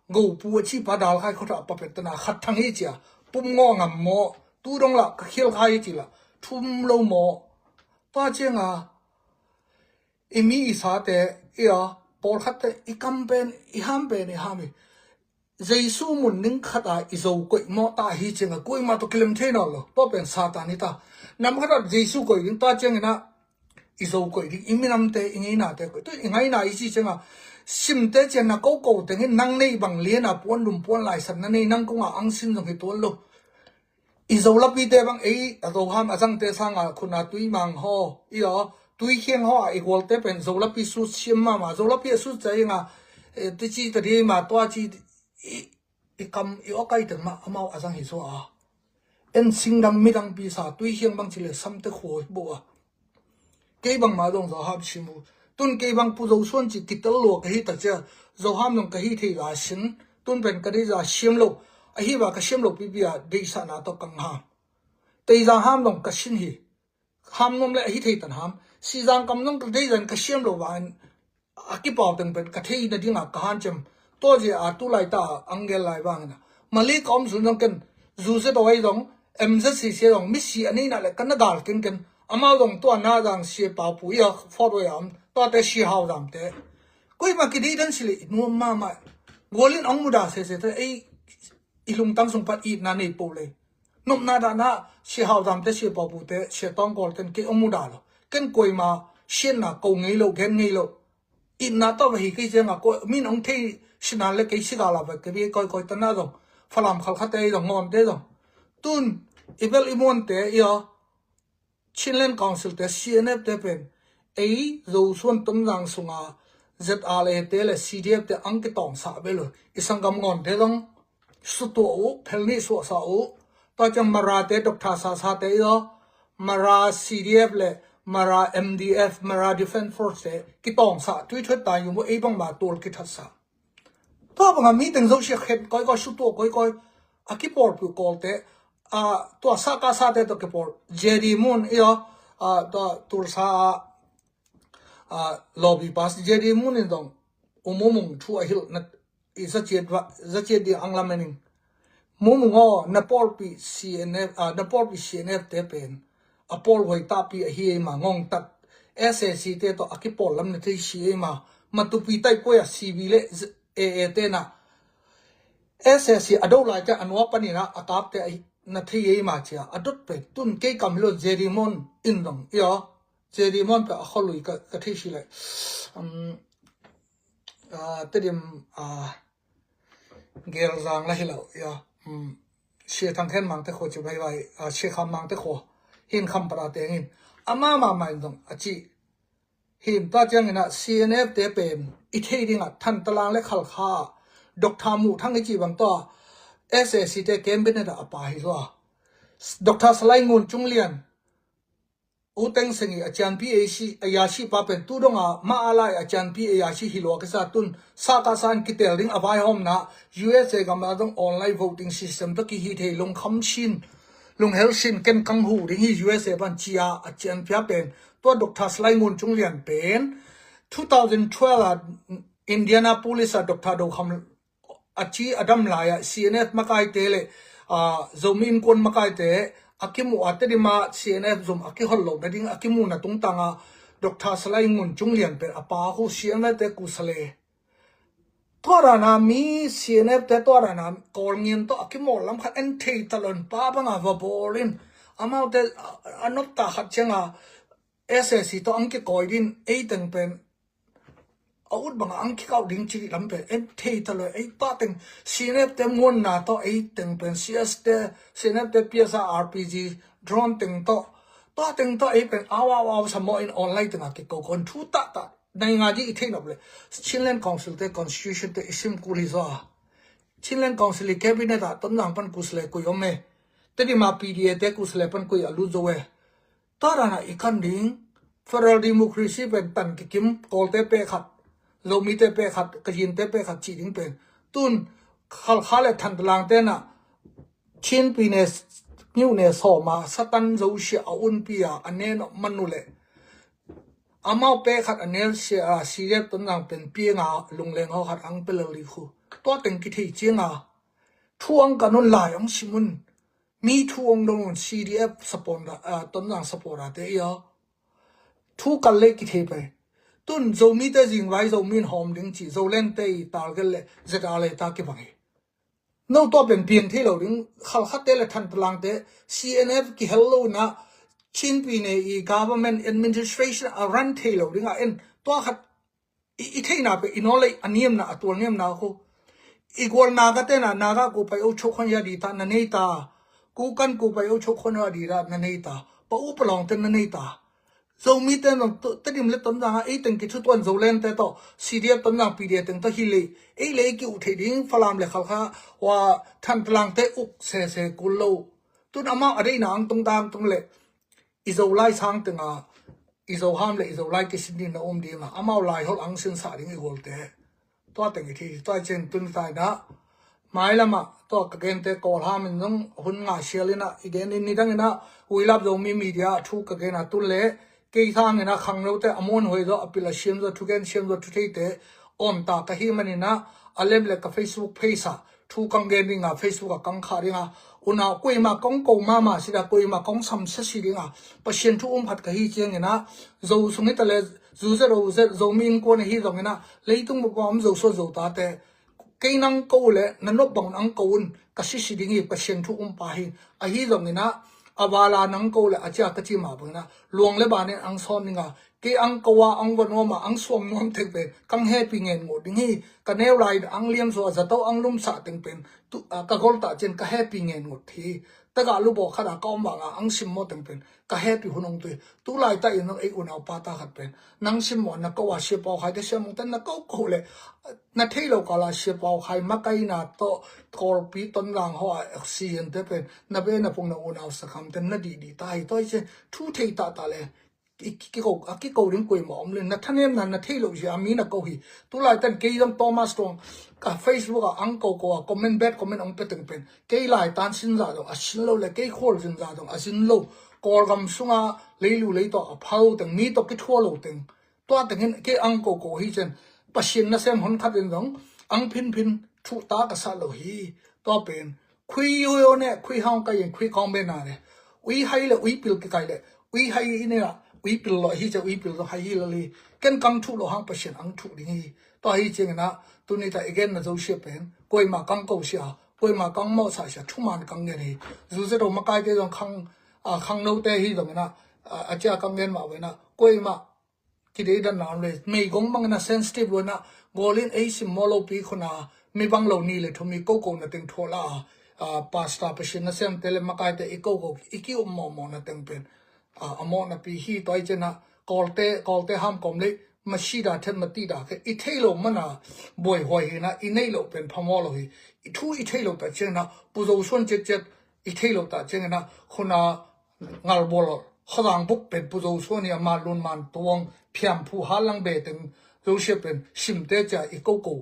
gopu a cipa dal khai khawtha a papet tana khat thang hi cia pum ngaw ngam maw, tu dong lah ka khial khai hi ci lah thum lo maw. Tua cianga i mi i sate ia pawlkhatte i kam pen i ham pen i ham hi. Jesu mun ning khata i zo koih mawh ta hi cianga kuima tawh kilem thei nawn lo. Tua pen Satan hi ta. Nam khata Jesu koih ding ta ciangina i zo koih ding, i minamte i ngeinate koih. Tu i ngaina i ci cianga simte cianna koko tengin nang nei bang liana puan lum puan laisan na nei nang konga ang sin zong hi tuan lo. I Zolapite bang ei a Zoham a zangte sanga khuna Tuimang haw i aw Tuikhiang haw a i gualte pen Zolapi sut siam mama, Zolapi a sut cainga tici ta dima tua ci i kam i awkai teng mah amau a zang hi zaw a. En singdang midang pisa Tuikhiang bang ci le samte khua hi bo a. Kei bangma dong Zoham simu. Tun kei bang pu Zosuan ci kitel lua ka hi ta cia. Zoham dong ka hi thei la sin. Tun pen ka deih za siam lo. Ahi ba ka siam lo pipi a deihsahna tawh kang ham. Tei za ham dong ka sin hi. Ham nuam le ahi thei tan ham. Sizang kam dong ka deih zan ka siam lo ba in a kipau teng pen ka thei na dinga ka hanciam. Tua zia a tu lai ta a ang gel lai bangina Mali ka om zun zong ken zu zia tawai zong M Z C C zong misi a neina le ka na gal ken ken amau zong tua na zang sia pau pu ia fort wai a om tuate sia hau zam te. Kuima kidei dan si le i nuam mama gualin ang muda se se te ei i lungtang sung pat itna nei po le. Nopna dahna sia hau zam te sia pau pu te sia tawng kawl ten kei ang muda lo. Ken kuima sianna ko ngei lo gen ngei lo. Itna tawh va hi kei cianga ko min ong thei sinan le kei sigala va kei koikoi tana zong Falam khalkhate zong ngawnte zong tun i bel i muante i aw Chinland Council te C N F te pen ei Zosuan Tonzang sunga Z R A te le C D F te ang kitawngsah bel uh i sanggam ngawnte zong sutuah uh phelnih suahsah uh. Tua ciang Mara te Doctor Sasa te i aw Mara C D F le Mara M D F Mara Defense Force te kitawngsah tuithuat ta yum uh ei bangma tual kithatsah. Tua banga mi teng zo siak khen koikoi sutuah koikoi a kipawlpih kawlte a tua saka sate tawh kipawl J D Mun i aw a tua Tulsa a a lawbi pas J D Mun in zong umumung thu a hilh na i zaciat va zaciat dia ang lamen in mumung aw na pawlpi C N F a na pawlpi C N F te pen a pawl huai tahpi ahi ei ma ngongtat S A C te tawh a kipawl lam na thei si ei ma matupi taipoi a C B le A A te na S A C a do lai te a nua panina a kapte na thei ei ma cia a dot pe tun kei kam hilo J D Mon in dong i aw J D Mon pe a kholui ka thei si le. Tedim a Gelzang la hi lo ia. Sia Thang Khen Mangte khua ci vaivai a Sia Kham Mangte khua hin kham para tengin ama mama in dong a ci. Him ta ciangin a C N F te pen i thei dingah Thantalang le Khalkha Doctor Muh Thang i ci bang tawh a S A C te cabinet ah a pa hi zaw a. Doctor Salai Ngun Cung Lian U Teng Seng i a cianpi a yasi pa pen tu donga ma a lai a cianpi a yasi hi lua kisa tun saka san kitel ding a vaihawmna U S A gam a dong online voting system tawh kihi thei lungkham sin lunghel sin ken kang hu ding hi U S A ban cia a cianpia pen Tua Doctor Salai Ngun Cung Lian pen two thousand twelve ah Indianapolis ah Doctor Do Kham a ci a dam lai ah C N F makaite le ah Zomi Innkuan makaite a kimu a Tedim ah C N F zom a kihol lo nading a kimu na tungtang ah Doctor Salai Ngun Cung Lian pen a pa khu C N F te kusale. Tua dana mi C N F te tua dana Kawl ngian tawh a kimawl lam khat en thei ta lo in pa banga va bawl in amaute a nopta khat cianga S A C tawh ang kikawi din ei teng pen a ut banga ang kikau ding ci lam pen en thei ta lo. Ei pa teng C N F te muanna tawh ei teng pen C S te C N F te P S R R P G drone teng tawh tua teng tawh ei pen au au au sa maw in online tenga kiko kon thu ta ta. Nai nga di i thei nop le Chinland Council te constitution te i sim kul hi zaw a Chinland Council i cabinet ah Tonzang pan kusle kui om e. Tedim ah P D A te kusle pan kui a lut zo e. Tua dana i kan ding federal democracy pen tan kikim Kawlte pek khat, Zomite pek khat, Kajinte pek khat cih ding pen tun Khalkha le Thantlang tenah Chinpi ne Hniuh ne sawma Satan Zosia a unpi a a nen manu le amau pek khat a nelsia a C D F Tonzang pen pianga lungleng ho khat ang pelal li khu tua teng kithei cianga thu ang kan un lai ang simun mi thu ang dong un C D F support a Tonzang support a te ia thu kal le kithei pai. Tun Zomite zingvai Zomi in hawm ding ci Zoland te i target le Z R le ta kibang hi. No tua pen piang thei lo ding Khalkha te le Thantlang te C N F kihel lo na Chinpi ne i government administration a run thei lo ding a en tua khat i theina pe i naw lei a niamna a tual niamna khu i gual Naga tena Naga ku pai o chok khon ya di ta na nei ta ku kan ku pai o chok khon ya di ta na nei ta pa u palawng ten na nei ta. Zomi te nong Tedim le Tonzang a ei teng kithu tuan Zoland te tawh C D F Tonzang P D A teng tawh hi lei ei lei ki uh thei ding Falam le Khalkha wa Thantlang te uk sese kul lo. Tun amau a deina ang tung dang tung le i Zolai sang tenga i Zoham le i Zolai kisin ding na um dinga amau lai hol ang sin sa ding i gual te. Tua teng i thi tua i cen tun taina mailama tua ka gente Kawlham in zong hun nga sial ina i gen in nidang ina We Love Zomi Media thu ka gen a tun le kei thang ina khanglo te a muan huai zo a pil a siam zo thu gen siam zo thu thei te om ta ka hi manina a lem le ka Facebook page a thu kang gen dinga Facebook a kang kha dinga una kuima kong ko mama sida kuima kong samsia si dinga Pasian thu um khat ka hi ciangina zo sung hita le zu zero zero Zomi Innkuan hi zongina leitung bupa om zo so zo ta te kei nang ko le na nop bang ang ko un ka sisi ding hi Pasian thu um pa hi. Ahi zongina a vala nang ko le a cia ka ci ma bangina luang le banin ang sawn dinga kei ang ko a ang va nuam a ang suam nuam teng pen kang hepi ngen ngut ding hi. Ka neu lai ang liam so a zato ang lumsa teng pen ka gol ta cin ka hepi ngen ngut hi. Taga lubaw khat a ka om banga ang sim maw teng pen ka hepi hun ong tui tu lai ta in ei unau pa ta khat pen nang sim maw na ko a sia pau khai te sia mong ten na ko ko le na thei lo kala sia pau khai makaina tawh Kawlpi Tonzang ho a oxygen te pen na be na pung na unau sakham ten na di di ta hi toi che thu thei ta ta le a kiko ding kuima om le na thanem na na thei lo zia mi na ko hi. Tu lai tan kei zong Thomas Tuang ka Facebook a ang ko ko a comment bad comment ong pe teng pen kei lai tan sin za zong a sin lo le kei khual sin za zong a sin lo Kawlgam sunga leilu leitawh a phal teng mi tawh kithua lo teng tua tengin kei ang ko ko hi cen Pasian nasem hon khat in zong ang phinphin thuh ta ka sa lo hi. Tua pen khui yo ne khui hong kai in khui kong be na le ui hai le ui pil kikai le ui hai i ne la ui pil lo hi ce ui pil lo hai hi lo li ken kang thu lo hang Pasian ang thu ding hi. Tua hi ciangina tuni ta again na zo sia pen koima kang ko sia koima kang mo sa sia thuman kang ngen hi. Zu ze do makai te zong khang a khang no te hi zongina a cia kang ngen ma wena koima kidei dan na le meigong bangina sensitive wena golin ei sim mo lo pi khuna mi bang lo ni le thumi ko ko na teng thola a pastor Pasian nasem te le makai te i ko ko i ki um mo mo na teng pen a mawhna pi hi toi cena Kawlte Kawlte ham kom le masida then mati da ke i thei lo mana buai huai hina i nei lo pen phamo lo hi. I thu i thei lo ta cena pu zo suan chet chet i thei lo ta cena khuna ngalbol khawzang buk pen pu zo suan hi a man lun man tuang phiam phu ha lang be teng zo sia pen sim te cia i ko ko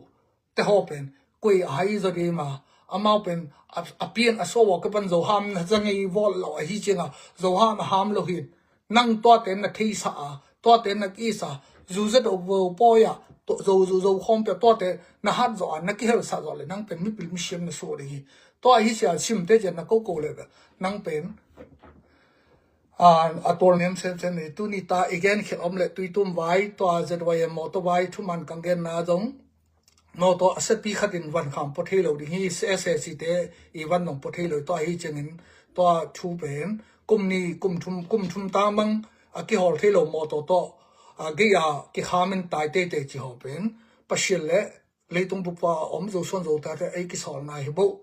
te haw pen koi a hai zaw dei ma amau pen a pian a saw a ka pan Zoham na zang ei vawl lo ahi cianga Zoham a ham lo hin Nang tuate na theisa a, tuate na kisa, zu zet o vo poi a, zo zu zo khawm pia tuate na hat zawh a, na kihelsah zawh le nang pen mipil misiam na suah ding hi. Tua hi sia simte cian na koko le nang pen a tual niam semsem ni. Tuni ta i gen khel om le Tuitum vai, tua Z Y M mawtaw vai thuman kang genna zong mawtaw a sepi khatin van kham pua thei lo ding hi. S S C te i van nong pua thei lo, tua hi ciangin tua thu pen kum ni kum thum kum thum tang mang a kihawl thei lo mawtaw tawh a gei a kikhamin tai teitei ci haw pen Pasian le leitung bupa a om Zosuan Zotate ei kisawl nai hi bo.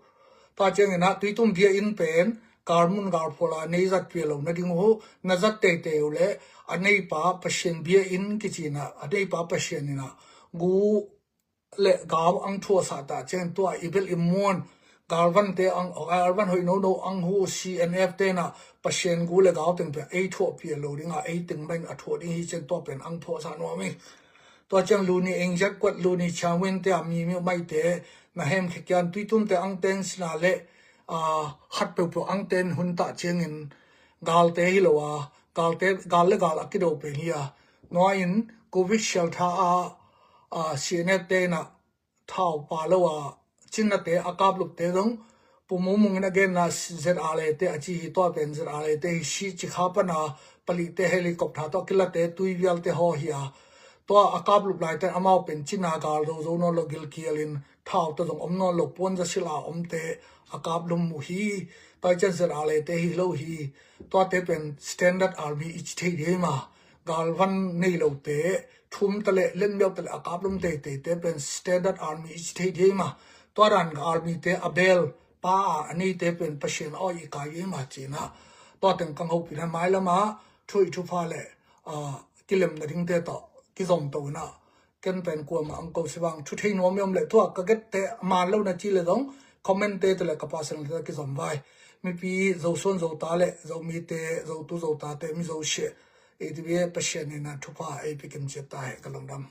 Tua ciangin ah Tuitum bia in pen galmun galphual a nei zat pia lo nading uh, na zat teitei uh le a neipa Pasian bia in kicina a neipa Pasian ina gu le gau ang thuah sah ta ciangin tua i bel i muan galvante ang, galvan hoih nono ang hu C N F tena Pasian gu le gau teng pia ei thuah pia lo dinga ei teng main a thuah ding hi ciang tua pen ang thuah sa nuam hi. Tua ciang luni engzek kuat luni chiangwin te a mi mi maite na hem khekian Tuitum te ang teng sina le a khat peuhpeuh ang ten hun ta ciangin galte hi lo a, galte gal le gal a kido peng hi a. Nuain Covid sial tha a, a C N F te ina thau pa lo a cinnate a kaplupte zong Pu Mung Mung in a genna Z R A te a ci hi. Tua pen Z R A te hi si cikha pana palihte helicopter tawh kilate tui vialte haw hi a. Tua a kaplup laite amau pen cina gal zo zo nawn lo gilkialin thau ta zong om nawn lo puan za sila omte a kaplum uh hi. Tua cian Z R A te hi lo hi. Tuate pen standard army i ci thei dei ma. Galvan nei lote thum ta le lenmiau ta le a kaplum teitei te pen standard army i ci thei dei ma. Tua dan army te a bel pa a a neite pen Pasian aw i kai dei ma cina. Tua teng kang hopina mailama thuih thupha le a kilemna dingte tawh kizom to ina. Ken pen kuama ang ko si vang thu thei nuam i om le tua ka gette man lo na ci le zong comment te te le ka personal te kizom vai. Mipi Zosuan Zota le Zomite Zotu Zotate mi Zosia ei ti bia Pasian ina thupha ei pikim ciat ta he ka lungdam.